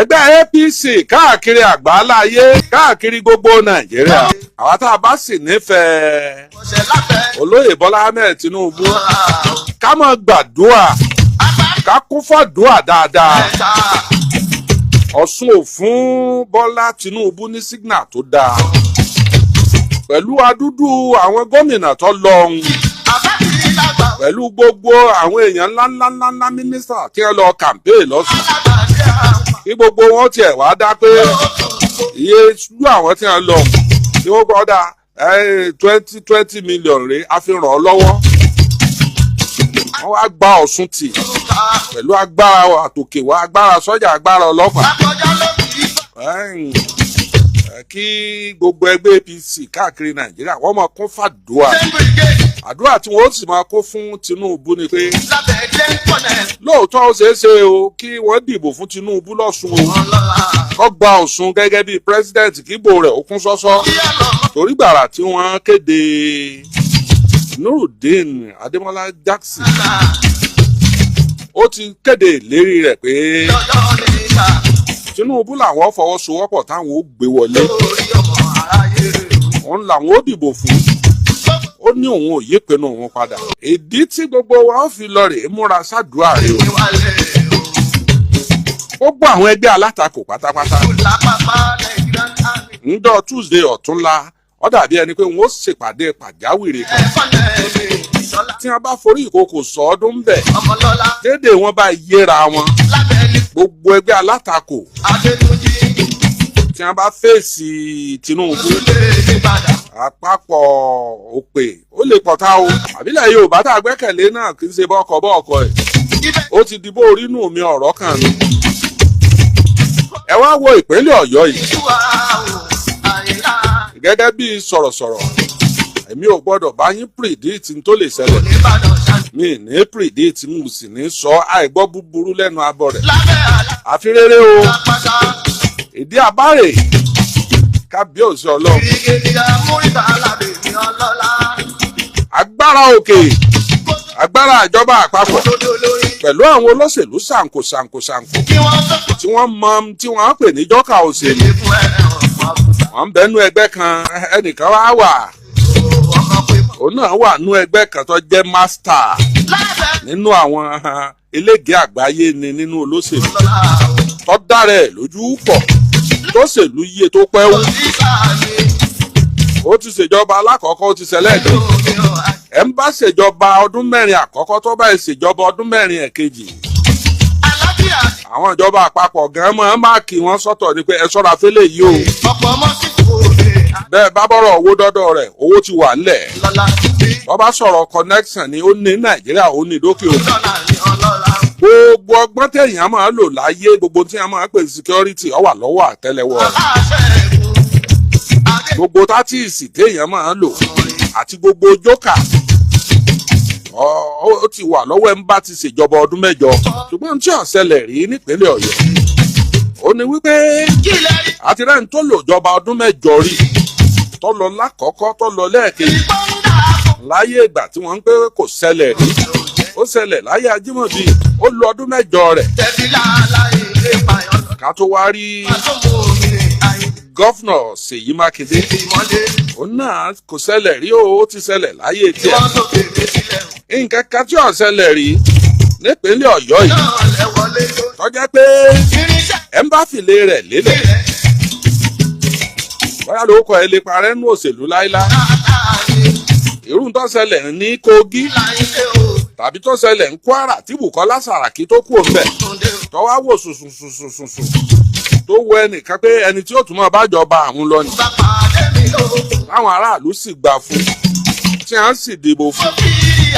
Ẹgbẹ́ APC káàkiri àgbáláyé, káàkiri gbogbo Nàìjíríà, àwa tá a bá sì nífẹ̀ẹ́ Ọ̀sẹ̀ láfẹ́. Olóyè Bọ́lá Ahmed Tinubu, ká máa gbàdúrà, ká kún fàdúrà dáadáa. Ẹ̀ta. Ọ̀ṣun ò fún Bọ́lá Tinubu ní signal tó dáa pẹ̀lú adúdú àwọn gómìnà tó lọ ọ̀hún, Àbábí lágbà. pẹ̀lú gbogbo àwọn èèyàn ńláńláńláńlá, mínísítà tí wọ́n lọ campaign lọ́sùn, Alábàáṣẹ́ àwọn. kí gbogbo wọn tiẹ̀ wá dá pé iye ṣú àwọn tí wọ́n lọ tí wọ́n gbọ́ dá 20-20 million rèé, a fi ràn ọ́ lọ́wọ́. Wọ́n wá gba Ọ̀ṣun tì pẹ̀lú agbára àtòkè wá, agbára sọ́jà, agbára ọlọ́pàá. Akọjá ló kì í fà. Kí gbogbo ẹgbẹ́ APC káàkiri Nàìjíríà, wọ́n máa kún fàdúrà. Ṣé brigade. Àdúrà tí wọ́n ó sì máa kún fún Tinubu ni pé Lábẹ́ jẹ́ kọ́nẹ̀. lóòótọ́, ó ṣeé ṣe o kí wọ́n dìbò fún Tinubu lọ́sùn o, Ọlọ́lá. kó gba Ọ̀ṣun gẹ́gẹ́ bí president, kíbo rẹ̀ ó kún sọ́sọ́, Kí á lọ. Torí gbàrà tí wọ́n kéde Nurudeen Adémọ́lá Jackson, ó ti kéde ìlérí rẹ̀ pé Lọ́jọ́ níta. Tinubu làwọn fọwọ́sowọ́pọ̀ táwọn ó gbé wọlé, Lórí ọmọ aráyé. òun làwọn ó dìbò fún. Ó ní òun ò yí pinnu òun padà. Ìdí tí gbogbo wa ó fi lọ rèé múra sádùúrà rèé o. Ìwálẹ̀ o. Ó gbọ́ àwọn ẹgbẹ́ alátakò pátápátá. Lápapá Nigerian Army. Ńdọ́ Tuesday ọ̀túnla, ó dàbí ẹni pé wọ́n ó ṣèpàdé pàjáwìrì kan. Ẹ̀fọ́nẹ̀ mi Ìṣọ́lá. Tí wọ́n bá forí ìkòkò sọ́ọ́dún bẹ̀, Ọmọlọ́lá. dédé wọn bá yéra wọn, Lábẹ́ ní. gbogbo ẹgbẹ́ alátakò Adétúnjì. tí wọ́n bá fèsì Tinubu, Súlẹ̀ Ìbàdàn. àpapọ̀ òpè ó lè pọ̀ta o. Àbílẹ̀ Yorùbá tá a gbẹ́kẹ̀lé náà kì í ṣe bọ́ọ̀kọ̀ bọ́ọ̀kọ̀ ẹ̀. Ibẹ̀. Ó ti di bó orí nù mí ọ̀rọ̀ kan ni. Ẹ wá wo ìpínlẹ̀ Ọ̀yọ́ yìí. Ìṣúwà o. Àyìnlá. Gẹ́gẹ́ bí sọ̀rọ̀sọ̀rọ̀, èmi ò gbọ́dọ̀ bá yín predict n tó lè ṣẹlẹ̀. Oníbàdàn ṣáà. Mi ní predict, mo sì ní sọ àìgbọ́ búburú lẹ́nu abọ́ rẹ̀. Lábẹ́ àlá. Àfi rere o. Lápáta. Ìdí abáre, kábíyèsí Ọlọ́run. Ìrìgèdìyà Múrítà Alábẹ̀mí ọlọ́lá. Agbára òkè, agbára ìjọba àpapọ̀ Kótó lórí. pẹ̀lú àwọn olóṣèlú ṣàǹkó ṣàǹkó ṣàǹkó Kí wọ́n tó pọ̀. tí wọ́n mọ tí wọ́n ń pè ní jọ́kà òṣèlú. Èlé fún ẹ̀ ọ̀pọ̀ àbùsà. Wọ́n ń bẹnu ẹgbẹ́ kan, ẹnìkan wá wà, Ọmọ pé mọ́. òun náà wà nú ẹgbẹ́ kan tó jẹ́ master Lábẹ́. nínú àwọn elége àgbáyé ni nínú olóṣèlú, Ọlọ́lá o. tó dára ẹ̀ lójú pọ̀, tó ṣèlú iye tó pẹ́ wú. Kò sí sáà mi. Ó ti ṣèjọba alákọ̀ọ́kọ́, ó ti ṣẹlẹ̀ Omi ò ẹ̀ ń bá ṣèjọba ọdún 4 àkọ́kọ́, tó bá ṣèjọba ọdún 4 ẹ̀kejì, Alábíà. àwọn ìjọba àpapọ̀ gan máa ń máàkì wọn sọ́tọ̀ ni pé ẹ ṣọ́ra fẹ́lẹ̀ yìí o. Ọ̀pọ̀ ọmọ sí kò lè. Bẹ́ẹ̀ bá bọ́rọ̀ owó dọ́dọ̀ rẹ̀, owó ti wà ńlẹ̀. Lọ́lá bí. Bọ́ bá sọ̀rọ̀ connection ni, ó ní Nàìjíríà, ó ní dókè òkun. Lọ́lá ní ọlọ́lá. Gbogbo ọgbọ́n téèyàn máa lò láyé, gbogbo tí wọ́n máa pè ní security, ó wà lọ́wọ́ àtẹ́lẹwọ́ rẹ̀. Aláṣẹ ẹ̀kún. Adé. Gbogbo tactics téèyàn máa lò àti gbogbo jókà ó ti wà lọ́wọ́ ẹ̀ ń bá ti ṣèjọba ọdún 8. Ṣùgbọ́n tí ó ṣẹlẹ̀ rí nípínlẹ̀ Ọ̀yọ́ ó ní wípé Kí lẹ rí? àti rẹ́ni tó lò jọba ọdún 8 rí, tó lọ lákọ̀ọ́kọ́, tó lọ lẹ́ẹ̀kejì, Ìgbọ́n ń dà á fún. láyé ìgbà tí wọ́n ń pé kò ṣẹlẹ̀ rí, ó ṣẹlẹ̀ láyé Ajímọ̀bí, ó lo ọdún 8 rẹ̀. Tẹ̀bí láàlá ilé pààyàn lọ. Ká tó wá rí Pàtó mú omi àyè. Governor Ṣèyí Mákindé, Ìmọ̀lé. òun náà kò ṣẹlẹ̀ rí o, ó ti ṣẹlẹ̀ láyé Kí tiẹ̀. wọ́n tó bèbè sílẹ̀ o. Nǹkan kan tí ò ṣẹlẹ̀ rí nípínlẹ̀ Ọ̀yọ́ yìí, Náà lẹ wọlé tó. tó jẹ́ pé Irinṣẹ́ ẹ̀ ń bá fìlè rẹ̀ lélẹ̀, rẹ̀. Bóyá lórúkọ ẹ lè parẹ́ nú òṣèlú láíláí. Dáadáa ni. Irú tó ṣẹlẹ̀ ní Kogi Láyé o. tàbí tó ṣẹlẹ̀ ní Kwara tí Bùkọ́lá Sàràkí tó kú òǹbẹ̀, Túndé o. tó wá wò sùsùsùsùsù, tó wo ẹnìkan pé ẹni tí ó tún máa bá jọba àwọn lọ ni, Bá pàdé mi lóko. táwọn aráàlú sì gbà fún, tí wọ́n sì dìbò fún. Mo fi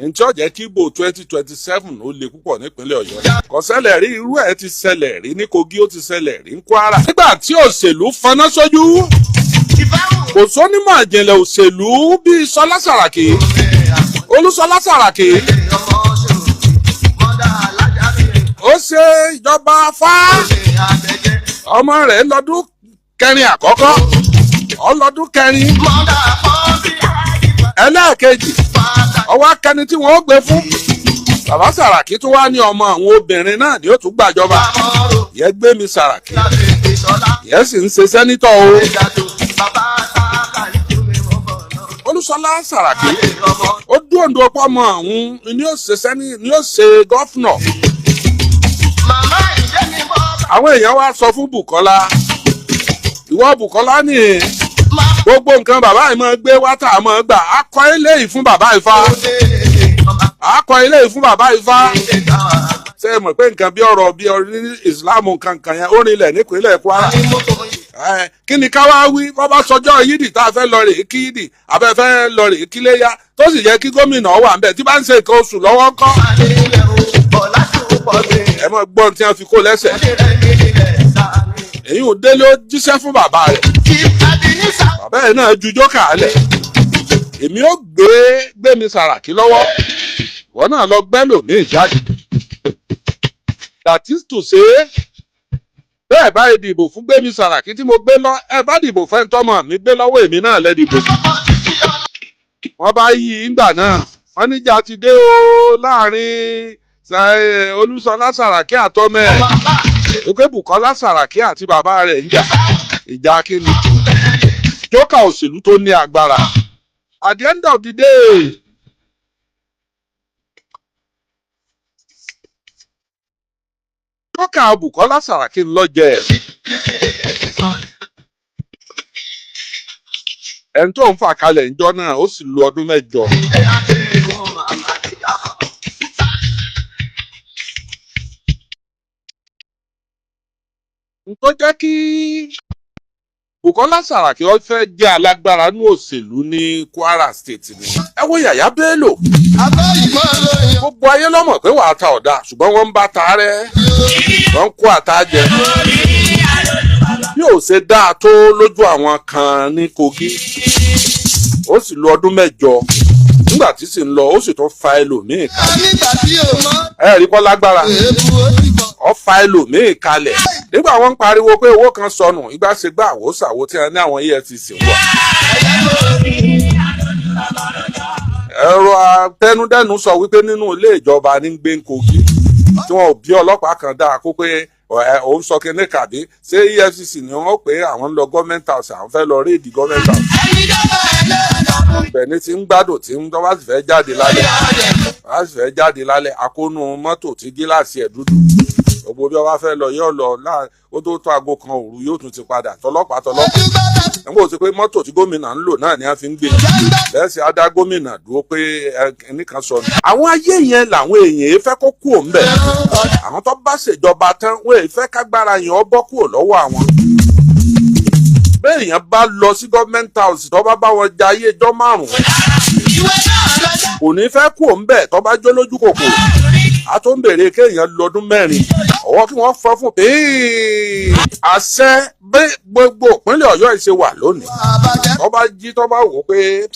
Ntí ó jẹ́ kí ìbò 2027 ó le púpọ̀ nípínlẹ̀ Ọ̀yọ́. Kò ṣẹlẹ̀ rí, irú ẹ̀ ti ṣẹlẹ̀ rí ní Kogi, ó ti ṣẹlẹ̀ rí ní Kwara. Nígbà tí òṣèlú faná sójú, kò sónímọ̀ ìjìnlẹ̀ òṣèlú bíi Ṣọlá Sàràkí, Olúṣọlá Sàràkí. Ó ṣe ìjọba fá, ọmọ rẹ̀ lọ́dún kẹrin àkọ́kọ́, ọlọ́dún kẹrin ẹlẹ́ẹ̀kejì, ọwọ́ akẹni tí wọ́n ó gbé fún bàbá Sàràkí tó wá ní ọmọ àwọn obìnrin náà ni ó tún gbàjọba yẹ Gbémi Sàràkí yẹ sì ń ṣe senator o. Olúṣọlá Sàràkí ó dúndùn ọ̀pọ̀ ọmọ àwọn ni ó ṣe ni ó ṣe governor. Àwọn èèyàn wá sọ fún Bùkọ́lá, ìwọ Bùkọ́lá ní gbogbo nǹkan bàbá yìí máa gbé wá tá a máa gbà á kọ́ eléyìí fún bàbá Ifá, á kọ́ eléyìí fún bàbá Ifá. Ṣé ẹ mọ̀ pé nǹkan bí ọ̀rọ̀ bí ọ̀rọ̀ ní Ìsìláàmù kankan yẹn ó rinlẹ̀ nípínlẹ̀ Kwara? Kí ni ká wá wí? Wọ́n bá sọjọ́ yídì tá a fẹ́ lọ rèé kí yídì, àbẹ́ fẹ́ lọ rèé kí léyà, tó sì yẹ kí gómìnà wà ń bẹ̀ tí bá ń ṣe nǹkan oṣù lọ́wọ́ ńkọ́? Ẹ mọ̀ gbọ́n tí wọ́n fi kó lẹ́sẹ̀. Èyí ò délé, ó jíṣẹ́ fún bàbá rẹ̀, bàbá ẹ̀ náà ju jókà lẹ̀. Èmi ó gbé Gbémi Sàràkí lọ́wọ́, ìwọ náà lọ gbẹ́ lòmíì jáde. That is to say, bẹ́ẹ̀ báyìí dìbò fún Gbémi Sàràkí tí mo gbé lọ, ẹ bá dìbò fẹ́ tọ́mọ mi gbé lọ́wọ́, èmi náà lẹ́ dìbò. Wọ́n bá yí ìgbà náà, wọ́n níjà ti dé o láàrin Olúṣọlá Sàràkí àtọmọ ẹ̀, wípé Bùkọ́lá Sàràkí àti bàbá rẹ̀ ń jà. Ìjà kíni? Jókà òṣèlú tó ní agbára. At the end of the day, jókà Bùkọ́lá Sàràkí ń lọ jẹ ẹni tó ń fà kalẹ̀ ńjọ́ náà, ó sì lu ọdún 8. N tó jẹ́ kí Bukola Saraki ó fẹ́ jẹ́ alágbára ní òṣèlú ní Kwara State ni. Ẹ wo Yàyà Bello. Gbogbo ayé ló mọ̀ pé wàá ta ọ̀dà, ṣùgbọ́n wọ́n ń bá ta rẹ́, wọ́n ń kó àtà jẹ. Bí ò ṣe dáa tó lójú àwọn kan ní Kogi, ó sì lo ọdún 8. Nígbà tí sì ń lọ, ó sì tún fa ẹlòmíì kalẹ̀. Ẹ rí kọ́ lágbára, ó fa ẹlòmíì kalẹ̀. Nígbà wọ́n ń pariwo pé owó kan sọnù, ìgbà ṣe gbà àwòsàwò tí wọ́n ní àwọn EFCC wà. Ẹ̀rọ atẹnudẹ́nu sọ wípé nínú ilé ìjọba ní gbé Kogi tí wọn ò bí ọlọ́pàá kan dáa kó pé òun sọ kíní kàdé ṣé EFCC ni wọ́n pé àwọn ń lọ government house, àwọn fẹ́ lọ raid government house. Ibẹ̀ ni ti ń gbádùn tí ń bá sì fẹ́ jáde lálẹ́, bá sì fẹ́ jáde lálẹ́, akónú mọ́tò tí gíláàsì ẹ̀ dúdú, gbogbo bí wọ́n bá fẹ́ lọ yóò lọ láà, ó tó tó aago 1 òru yóò tún ti padà tọlọ́pàá tọlọ́pàá. Nígbà tó ti pé mọ́tò tí gómìnà ń lò náà ni a fi ń gbé lẹ́sìn á dá gómìnà dúró pé ẹnìkan sọnù. Àwọn ayé yẹn làwọn èèyàn fẹ́ kó kúrò ńbẹ̀. Àwọn tó bá ṣèjọba tán, wọ́n èèyàn fẹ́ kágbára yẹn ọ bọ́ kúrò lọ́wọ́ àwọn. Bẹ́ẹ̀ èèyàn bá lọ sí government house, tó bá bá wọn jayé ẹjọ́ 5, kò ní fẹ́ kúrò ńbẹ̀. Tó bá jó lójú kòkòrò, a tó ń bèrè kéèyàn lọ́dún 4 ọwọ́ kí wọ́n fọ́ fún àṣẹ. Bí gbogbo ìpínlẹ̀ Ọ̀yọ́ yìí ṣe wà lónìí, tó bá jí, tó bá wò ó pé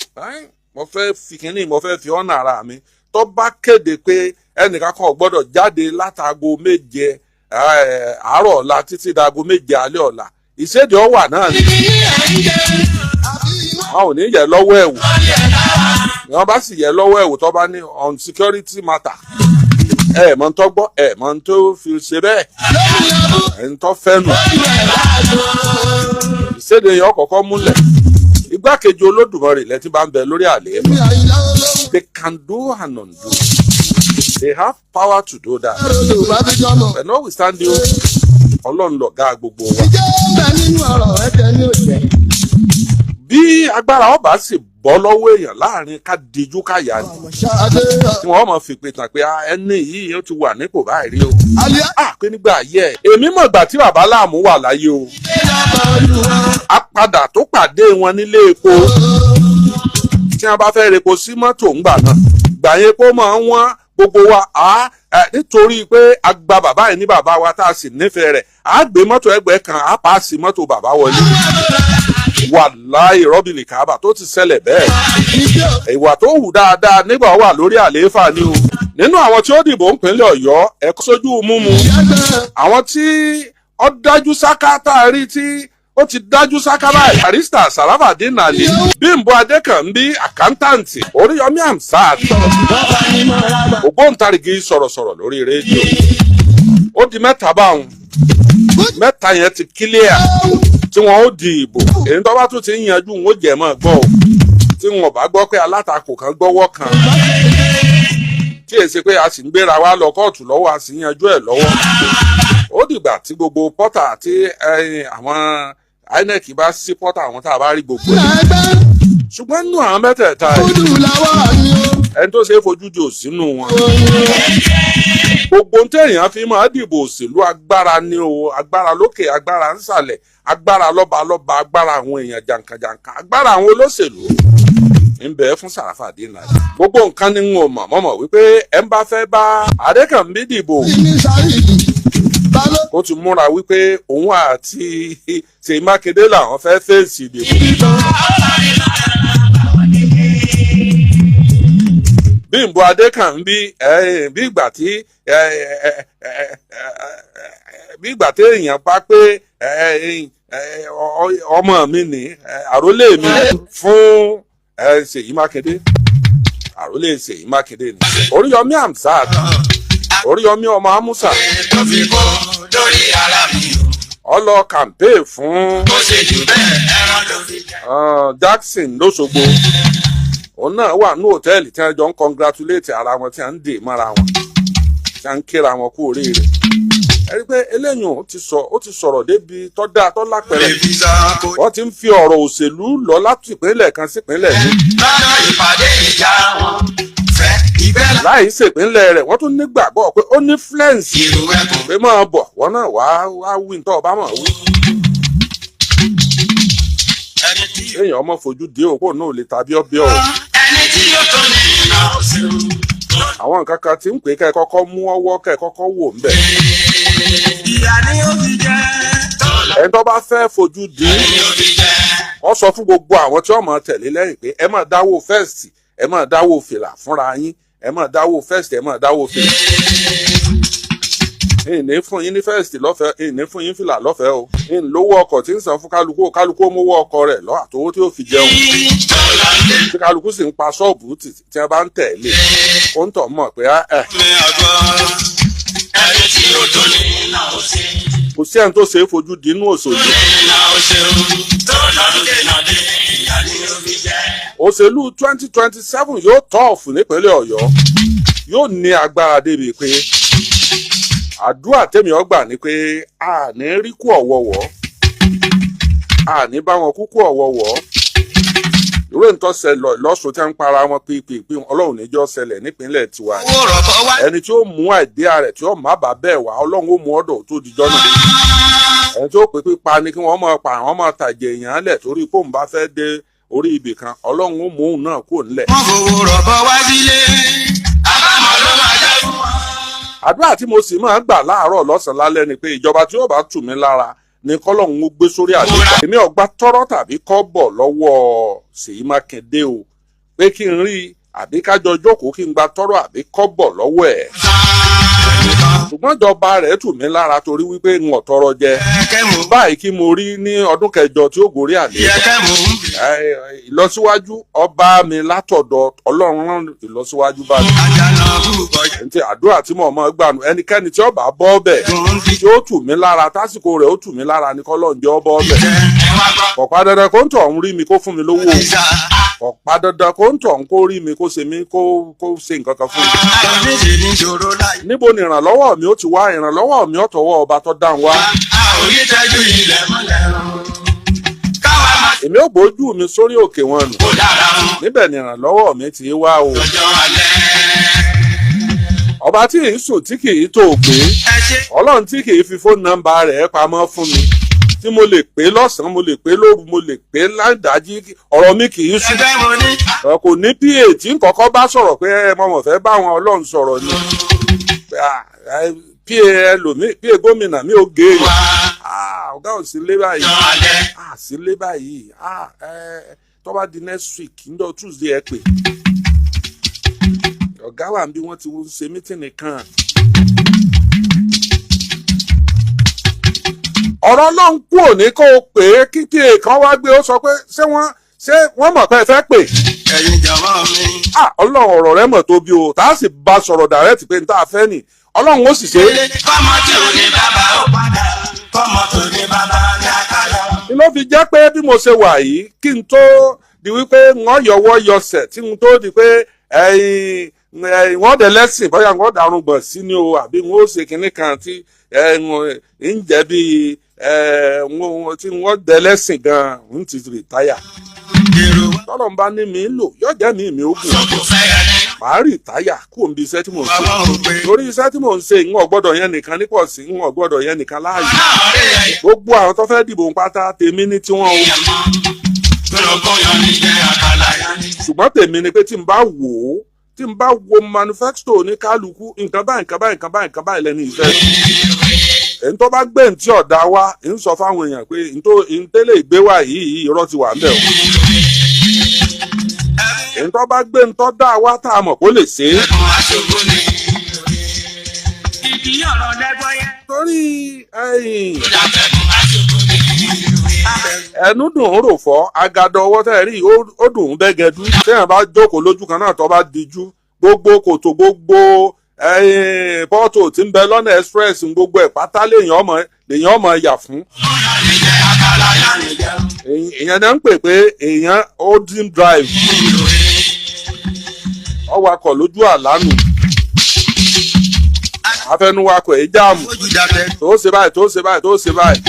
mo fẹ́ fi kínní, mo fẹ́ fi ọ̀nà ara mi, tó bá kéde pé ẹnìkan kan ò gbọ́dọ̀ jáde látago 7 àárọ̀ ọ̀la títí dago 7 alẹ́ ọ̀la, ìṣèdè ọ̀wà náà ni wọn ò ní yẹ lọ́wọ́ ẹ̀wò. Wọn bá sì yẹ lọ́wọ́ ẹ̀wò, tó bá ní on security matter, ẹ mọ̀ ń tọ́ gbọ́, ẹ mọ̀ ń tó fi ṣe bẹ́ẹ̀, ẹ̀ ń tọ́ fẹ́ nù. Ìṣèdè yẹn ọkọ̀ọ̀kọ́ múlẹ̀. Igbákejì Olódùmarè lẹ́tí bá ń bẹ lórí àlééfà. They can do and undo. They have power to do that, but notwithstanding, Ọlọ́run lọ̀gá gbogbo wa. Bí agbára ọba sì bọ́ lọ́wọ́ èèyàn láàrin ká dijú ká yá ni, tí wọ́n mọ̀ fi pé tàn pé ẹni yìí ó ti wà nípò báyìí rí o, pé nígbà ayé ẹ̀, èmi mọ̀ gbà tí bàbá láàmú wà láyé o, a padà tó pàdé wọn nílé epo. Tí wọ́n bá fẹ́ repo sí mọ́tò ńgbà náà, gbà yẹn kó máa ń wọ́n gbogbo wa á nítorí pé a gba bàbá yìí ní bàbá wa tá a sì nífẹ̀ẹ́ rẹ̀, á gbé mọ́tò ẹgbẹ́ kan, á pass mọ́tò bàbá wọlé. Wàláì, rọ́bìlì kábà tó ti ṣẹlẹ̀ bẹ́ẹ̀. Ìwà tó hù dáadáa nígbà wà lórí àlééfà ni o. Nínú àwọn tí ó dìbò ńpínlẹ̀ Ọ̀yọ́, ẹ̀kọ́ sójú múmu, àwọn tí ó dájú sáká tá a rí tí ó ti dájú sáká báyìí: Barrister Sarafadeen Ali, Bímbọ́ Adékànbí, accountant, Oríyọmí Hamzat, ògbóǹtarìgì sọ̀rọ̀sọ̀rọ̀ lórí rédíò. Ó di mẹ́ta báwọn. Mẹ́ta yẹn ti clear tí wọ́n ó di ìbò. Èyí tó bá tún ti ń yanjú, wọn ó jẹ́ mọ́ gbọ́ o. Tí wọn bá gbọ́ pé alátakò kan gbọ́wọ́ kan, tí èsì pé a sì ń gbéra wa lọ kóòtù lọ́wọ́, a sì ń yanjú ẹ̀ lọ́wọ́. Ó dìgbà tí gbogbo portal àti àwọn INEC bá sí portal àwọn, tá a bá rí gbogbo ẹ̀. Ṣùgbọ́n nínú àwọn mẹ́tẹ̀ẹ̀ta yìí, ẹni tó ṣe é fojú di òsínú wọn. Gbogbo téèyàn fi máa dìbò òṣèlú, agbára ni o. Agbára lókè, agbára nsàlẹ̀, agbára lọ́ba lọ́ba, agbára àwọn èèyàn jàǹkànjàǹkàn, agbára àwọn olóṣèlú ń bẹ fún Sàràfàdé náà. Gbogbo nǹkan ni n ò mọ̀ mọ̀mọ̀ wípé ẹ̀ ń bá fẹ́ bá Adékànbí dìbò, ó ti múra wípé òun àti Ṣèyí Mákindé làwọn fẹ́ fèsì ìdìbò. Bímbọ́ Adékànbí, bí ìgbà tí èèyàn bá pé ọmọ mi ní àrólé mi fún Ṣèyí Mákindé, àrólé Ṣèyí Mákindé ni. Oríyọmí Hamzat, Oríyọmí ọmọ Amusa, tó fi kó lórí ara mi o. ó lọ campaign fún Ó ṣe jù bẹ́ẹ̀, ẹran ló fi jẹ. Jackson lọ́sọ̀gbọ̀. Òun náà wà ní hòtẹ́ẹ̀lì tí wọ́n jọ ń congratulate ara wọn, tí wọ́n ń dè mọ́ra wọn, tí wọ́n ń kíra wọn kú oríire. Ẹ rí i pé eléyìí ó ti sọ, ó ti sọ̀rọ̀ débi tọ́da tọ́lápẹ̀rẹ̀. Lè fi sọ kó. Wọ́n ti ń fi ọ̀rọ̀ òṣèlú lọ láti ìpínlẹ̀ kan sí ìpínlẹ̀ mi. Lọ́jọ́ ìpàdé ìjà wọn fẹ́ ìfẹ́ la. Láì ṣèpínlẹ̀ rẹ̀, wọ́n tún nígbàgbọ́ pé ó ní influence Ìrù ẹkùn. pé máa bọ̀, wọ́n náà wá wá wí ní tọ́ ọba mọ̀ wí. Ẹni tí Èèyàn ọmọ fojú dé òpó náà lè tàbí ọbẹ̀ ọ̀. Ẹni tí yóò tó ní iná òṣèlú. Àwọn nǹkan kan tí ń pè kẹ́ ẹ kọ́kọ́ mú ọwọ́, kẹ́ ẹ kọ́kọ́ wò ń bẹ̀. Ìyá ni ó fi jẹ́. Tó lọ Ẹni tó bá fẹ́ fojú di, ni ó fi jẹ́. wọ́n sọ fún gbogbo àwọn tí wọ́n máa tẹ̀lé lẹ́yìn pé ẹ máa dáwó first, ẹ máa dáwó fìlà fúnra yín, ẹ máa dáwó first, ẹ máa dáwó fìlà. Ìní fún yín ní first lọ́fẹ̀ẹ́, ìní fún yín fìlà lọ́fẹ̀ẹ́ o. Ìní lówó ọkọ̀ tí ń san fún kálukú o. Kálukú ó mówó ọkọ̀ rẹ̀ lọ àtowó tí ó fi jẹun. Tó lọ dé. Tí kálukú sì ń pa ṣọ́ọ̀bù tì tí wọ́n bá ń tẹ̀lé, ó ń tọ̀ mọ̀ pé ẹ Mi ọgbọ́n. Ẹni tí yóò tó ní iná òṣèlú. Kò sí ẹni tó ṣe é fojú di inú òṣòlù. Iná òṣèlú. Tó lọ dènà dé. Ìyá ni ó fi jẹ́. Òṣèlú 2027 yóò tough nípínlẹ̀ Ọ̀yọ́, yóò ní agbára débi pé àdúrà tèmi ọgbà ni pé a ní rí kú ọ̀wọ̀wọ́, a ní bá wọn kúkú ọ̀wọ̀wọ́. Ìwé ìtọ́sẹ̀ lọ́sùn tí wọ́n ń para wọn pípípí, Ọlọ́run níjọ́ ṣẹlẹ̀ nípínlẹ̀ tiwa yìí. Owó rọ̀bọ̀ wá. Ẹni tí ó mú idea rẹ̀ tí ó má bàa bẹ́ẹ̀ wá, Ọlọ́run ó mú ọ̀dọ̀ tó dijọ́ náà. Ẹni tí ó pè pípa ni kí wọ́n máa pa àwọn máa tàjẹ̀ èèyàn lẹ̀ torí pòun bá fẹ́ dé orí ibì kan, Ọlọ́run ó mú òun náà kúrò nílẹ̀. Wọ́n fowó rọ̀bọ̀ wá sílé. Àbámọ̀ ló máa jẹ́ fún wọn. Àdúrà tí mo sì máa ń gbà láàárọ̀, lọ́sàn-án, lálẹ́ ni pé ìjọba tí yóò bá tù mí lára ni kọ́lọ́hún ó gbé sórí àlééfà. Èmi ò gba tọ́rọ́ tàbí kọ́bọ̀ lọ́wọ́ Ṣèyí Mákindé o, pé kí n rí àbí kájọ jókòó kí n gba tọ́rọ́ àbí kọ́bọ̀ lọ́wọ́ ẹ̀. Ṣùgbọ́n ìjọba rẹ̀ tù mí lára torí wípé n ò tọrọ jẹ. Báyìí kí mo rí ní ọdún 8 tí ó gorí àlééfà, ìlọsíwájú ọba mi látọ̀dọ̀ Ọlọ́run rán ìlọsíwájú bá mi. Ntí àdúrà tí mo mọ̀ gbà nù, ẹnikẹ́ni tí ó bá bọ́ bẹ̀ tí ó tù mí lára, tásìkò rẹ̀ ó tù mí lára ní kọ́lọ́njẹ́ ó bọ́ bẹ̀. Kò pa dandan kó ń tọ̀ ń rí mi kó fún mi lówó o. Kò pa dandan kó ń tọ̀ ń kó rí mi kó ṣe mí kó ṣe nǹkan kan fún mi. Níbo ni ìrànlọ́wọ́ mi ó ti wá? Ìrànlọ́wọ́ mi ó tọwọ́ ọba tó dáhùn wá. Orí tẹ́jú ilẹ̀ mọ́lẹ̀ o. Káwa máa Èmi ò gbójú mi sórí òkè wọn nù. Kó dára o. Níbẹ̀ ni ìrànlọ́wọ́ mi ti wá o. Lọ́jọ́ alẹ́. Ọba tí ì sùn, tí kì í tó gbé, Ẹ ṣe. Ọlọ́run tí kì í fi phone number rẹ̀ pamọ́ fún mi. Tí mo lè pè lọ́sàn-án, mo lè pè lóru, mo lè pè láǹdájí, ọ̀rọ̀ mi kì í sùn. Ẹgbẹ́ mo ní. Kò ní pa tí n kọ́kọ́ bá sọ̀rọ̀ pé ẹ mọ̀ mọ̀ fẹ́ bá àwọn Ọlọ́run sọ̀rọ̀ ni. Pé, ah, pa ẹlòmíì, pa gómìnà mi ò gé èèyàn. Ah, ọ̀gá ò sí lé báyìí. Ah, sí lé báyìí. Ah, ẹ tó bá di next week, níjọ́ Tuesday, ẹ pè. Ọ̀gá wà bí wọ́n ti ṣe meeting kan. Ọ̀rọ̀ Ọlọ́run kú òní kó o pè é kíkí kan wá gbé, ó sọ pé ṣé wọ́n mọ̀ pé ẹ fẹ́ pè? Ẹ̀yin jọ̀wọ́ mi. Ah, Ọlọ́run, ọ̀rọ̀ rẹ mọ̀ tóbi o, tá a sì bá sọ̀rọ̀ direct pé n tá a fẹ́ nì, Ọlọ́run ó sì ṣe é. Kọ́mọ tí ò ní bàbá ó padà. Kọ́mọ tó ní bàbá ní àkàlà. Ni ló fi jẹ́ pé bí mo ṣe wà yìí, kí n tó di wípé wọ́n yọwọ́ yọsẹ̀, tí n tó di pé ẹ̀yin ẹ̀yin wọ́n dẹ̀ lẹ́sìn, bóyá wọ́n dàrún gbọ̀n sí ni o, àbí wọ́n ó ṣe kinní kan tí ń jẹ́ bí tí wọ́n dẹ̀ lẹ́sìn gan-an, ń ti retire. Èrò Tọ́lọ̀ ń bá ní mi lò, yóò jẹ́ mi mi ogun. Sọ́kò fẹ́ ní. Màá retire kúrò níbi iṣẹ́ tí mò ń ṣe. Bàbá ò pé. Torí iṣẹ́ tí mò ń ṣe, ń ò gbọ́dọ̀ yẹn nìkan nípọ̀ sí, ń ò gbọ́dọ̀ yẹn nìkan láàyè. Náà rí ẹ̀yẹ. Gbogbo àwọn tó fẹ́ dìbò ń pátá, tèmi ní tiwọn o. Ìyàmọ́. Gbọ́dọ̀ yan ní jẹ́ àkàlà yá ni. Ṣùgbọ́n tèmi ni pé tí n bá wò ó, tí n bá wo manifesto ní kálukú, nǹkan báyìí, nǹkan báyìí, nǹkan báyìí, nǹkan báyìí lẹ́nu ìfẹ́. Èyí tó bá gbé ntí ọ̀dà wa, ń sọ fáwọn èèyàn pé ntó ntẹ́lẹ̀ ìgbé wa yìí, irọ́ ti wà ńbẹ̀ o. Èyí tó bá gbé ntọ́ dá wa tá a mọ̀ kó lè ṣe é. Ẹkùn aṣojú ni. Ìdí ọ̀rọ̀ lẹ́gbọ́n yẹn. Torí ẹ̀yìn Ìdàbẹ̀kùn aṣojú ni. Ẹnu dùn ún rò fọ́ agadọ ọwọ́ tẹ́ ẹ rí, ó dùn ún bẹ́gẹ́dú. Téèyàn bá jókòó lójú kan náà, tó bá dijú, gbogbo kòtò, gbogbo pọ́tò tí ń bẹ lọ́nà express, gbogbo ẹ̀ pátá lèèyàn ọmọ yà fún. Èèyàn náà ń pè pé èèyàn ó dream drive, ọwakọ̀ lójú àlánù, afẹnuwakọ̀ èyí jáàmù tó ṣe báyìí, tó ṣe báyìí, tó ṣe báyìí.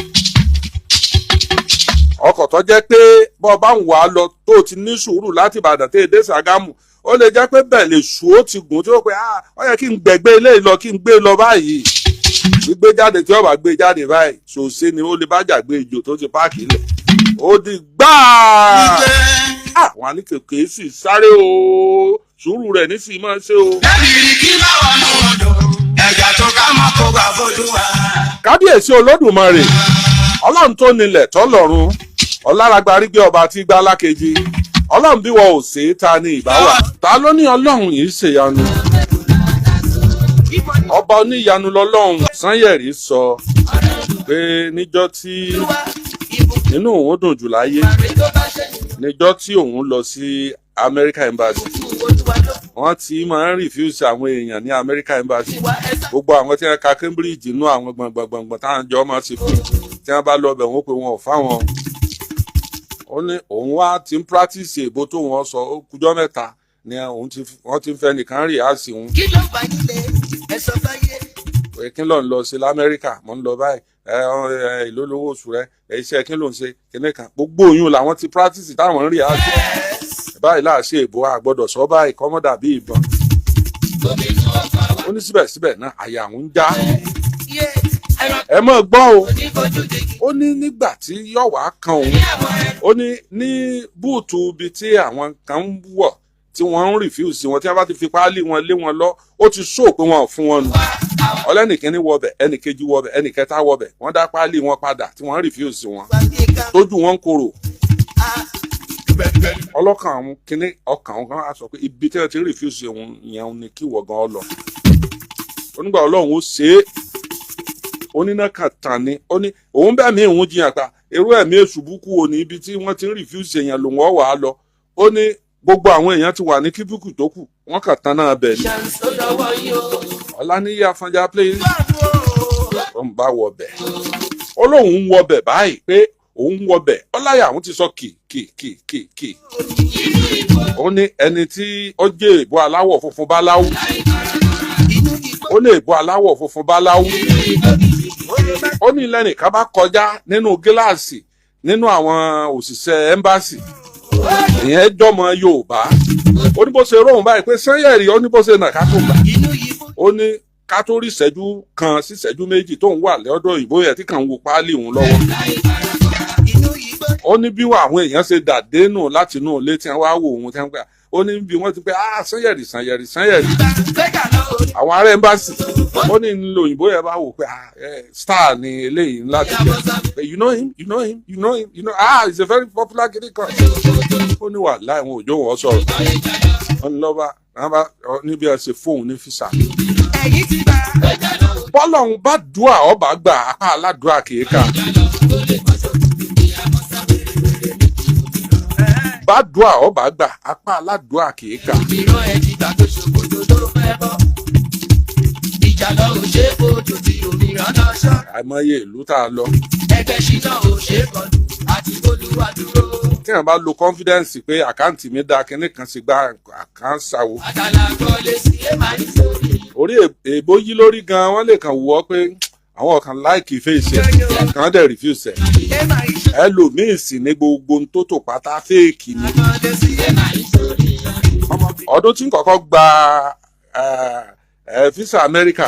Ọkọ̀ tó jẹ́ pé bọ́ bá ń wà á lọ, tó ti ní sùúrù láti Ìbàdàn tó dé Ṣàgámù, ó lè jẹ́ pé bẹ́ẹ̀ lè sùn, ó ti gùn tí ó pé, ah, ó yẹ kí n gbẹ̀gbẹ́ ilé lọ, kí n gbé lọ báyìí. Gbígbé jáde tí ó bá gbé jáde báyìí, ṣòṣe ni ó lè bá jàgbé ìjò tó ti páàkì lẹ̀, ó di gbáà. Àwọn àní kèké sì sáré o, sùúrù rẹ̀ nísìnyí máa ń ṣe o. Dábìrì kí bá wà nù odò, ẹja tó ká mọ́ kó gbà fojú wa. Kábíyèsí Olódùmarè, Ọlọ́run tó nílẹ̀ tọ́lọ́run, ọláragbárí gbé ọba tí gbá lákejì. Ọlọ́run, bí wọn ò ṣe é, ta ni ìbá wà? Ta ló ní Ọlọ́run yìí ṣèyanu? Ọba oníyanu lọ́lọ́run. Sanyẹ̀rì sọ pé níjọ́ tí inú òun dùn jù láyé, níjọ́ tí òun lọ sí America Embassy. Wọ́n ti máa ń refuse àwọn èèyàn ní America Embassy. Gbogbo àwọn tí wọ́n ka Cambridge inú àwọn gbọ̀ngbọ̀ngbọ̀ngbọ̀n táwọn jọ máa ṣe fún tí wọ́n bá lọ bẹ̀, wọ́n pé wọn ò fáwọn. Ó ní òun wá ti ń practice èbó tó wọ́n sọ, ó kújọ́ mẹ́ta ni òun ti wọ́n ti ń fẹ́ nìkan rí àsì òun. Kí ló fà nílẹ̀? Ẹ sọ fáyé. Pé kí ló ń lọ sí lamẹ́ríkà? Mò ń lọ báyìí. Ẹ ẹ, èló lówó oṣù rẹ? Ẹ iṣẹ́ kí ló ń ṣe? Kíní kan, gbogbo oyún làwọn ti practice táwọn ń rí àsì báyìí láàṣẹ èbó àgbọ́dọ̀ sọ báyìí kọ́mọ́dà bí ìbọn. Ó ní síbẹ̀síbẹ̀ náà, àyà òun ń já. Yé ẹran Ẹ mọ̀ gbọ́ o. onífojú dèjì. Ó ní nígbà tí yọ̀wá kan òun, ó ní ní booth ibi tí àwọn kan ń wọ̀ tí wọ́n ń refuse wọn, tí wọ́n bá ti fi páálí wọn lé wọn lọ, ó ti sọ pé wọn ò fún wọn nù. Ọlẹ́nìkíní wọbẹ̀, ẹnìkejì wọbẹ̀, ẹnìkẹta wọbẹ̀, wọ́n dá páálí wọn padà tí wọ́n ń refuse wọn, tójú wọn ń korò. Ọlọ́kàn àwọn kínní, ọkàn àwọn kan á sọ pé ibi tí wọ́n ti ń refuse òun yẹn ni kí wọ́n gan lọ. Onígbà Ọlọ́run ó ṣe é, oníná kan tàn ní. Ó ní òun bẹ́ẹ̀ mi òun jiyàn pa irú ẹ̀mí èṣù búkú wo ní ibi tí wọ́n ti ń refuse èèyàn lòun ọ̀ wà á lọ. Ó ní gbogbo àwọn èèyàn ti wà ní cubicle tó kù, wọ́n kàn tán náà bẹ̀ ni. Chance ó lọ́wọ́ yín o. Ọláníyí Afọnjá, please. Ó ń bá wọbẹ̀, ó lóun ń wọbẹ̀ báyìí pé òun ń wọbẹ̀, ọláyà àwọn ti sọ kì kì kì kì kì. Ó ní ẹni tí ó jẹ́ ìbò aláwọ̀ funfun báláwú, ó lè ìbò aláwọ̀ funfun báláwú. Ó ní lẹ́nìkan bá kọjá nínú gíláàsì nínú àwọn òṣìṣẹ́ embassy, ìyẹn jọmọ Yorùbá. Ó ní bó ṣe róhùn báyìí pé Sanyẹ̀rì, ó ní bó ṣe nà ká tó gbà. Ó ní ká tó rí ìṣẹ́jú 1 sí ìṣẹ́jú 2 tóun wà lọ́dọ̀ òyìnbó yẹn tí kàn ń wo páálí òun lọ́wọ́. Ó ní bí wọn àwọn èèyàn ṣe dà dénú láti inú ilé tí wọ́n wá wò òun tí wọ́n pẹ́, ó ní bí wọ́n ti pẹ́, "Ah, Sanyẹ̀rì, Sanyẹ̀rì, Sanyẹ̀rì." Gbẹ́gà lọ òní. Àwọn ará embassy, ó ní nílò òyìnbó yẹn bá wò pé, "Ah, star ni eléyìí láti jẹ. You know him, you know him, you know him, you know. Ah, he's a very popular kiri kan." Ó ní wà láì wọn òjò wọn sọ̀rọ̀. Wọn ní lọ́ba wọn bá níbi ẹ ṣe fóun ní visa. Ẹ̀yìn ti bá. Bọ́lọ̀ ń bá dùà ọba gbà, apá aládùá kìí kà. Bá dùà ọba gbà, apá aládùá kìí kà. Ìran ẹ̀ ti gbà pé ṣòkòtò tó fẹ́ bọ́. Ìjà lọ ò ṣe é fojú tí òmíràn náà ṣọ́. Àìmọye ìlú tá a lọ. Ẹgbẹ́ ṣínà ò ṣe é kọlù àti olúwa dúró. Tí wọn bá lo confidence pé account mi da, kinní kan sì gba àkáǹsàwò. Àtàlà kọ́lé sí ẹ̀ máa ń sórí. Orí èèbó yí lórí gan, wọ́n lè kàn wọ́ pé àwọn kan like face ẹ̀ kàn dẹ̀ refuse ẹ̀. Ẹ máa ń ṣe. Ẹlòmíì sì ní gbogbo ohun tó tò pátá, fake ni. Kọ́lé sí ẹ̀ máa ń sórí. Ọdún tí n kọ́kọ́ gba visa Amẹ́ríkà,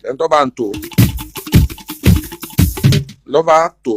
ẹni tó bá ń tò lọ́ba tò.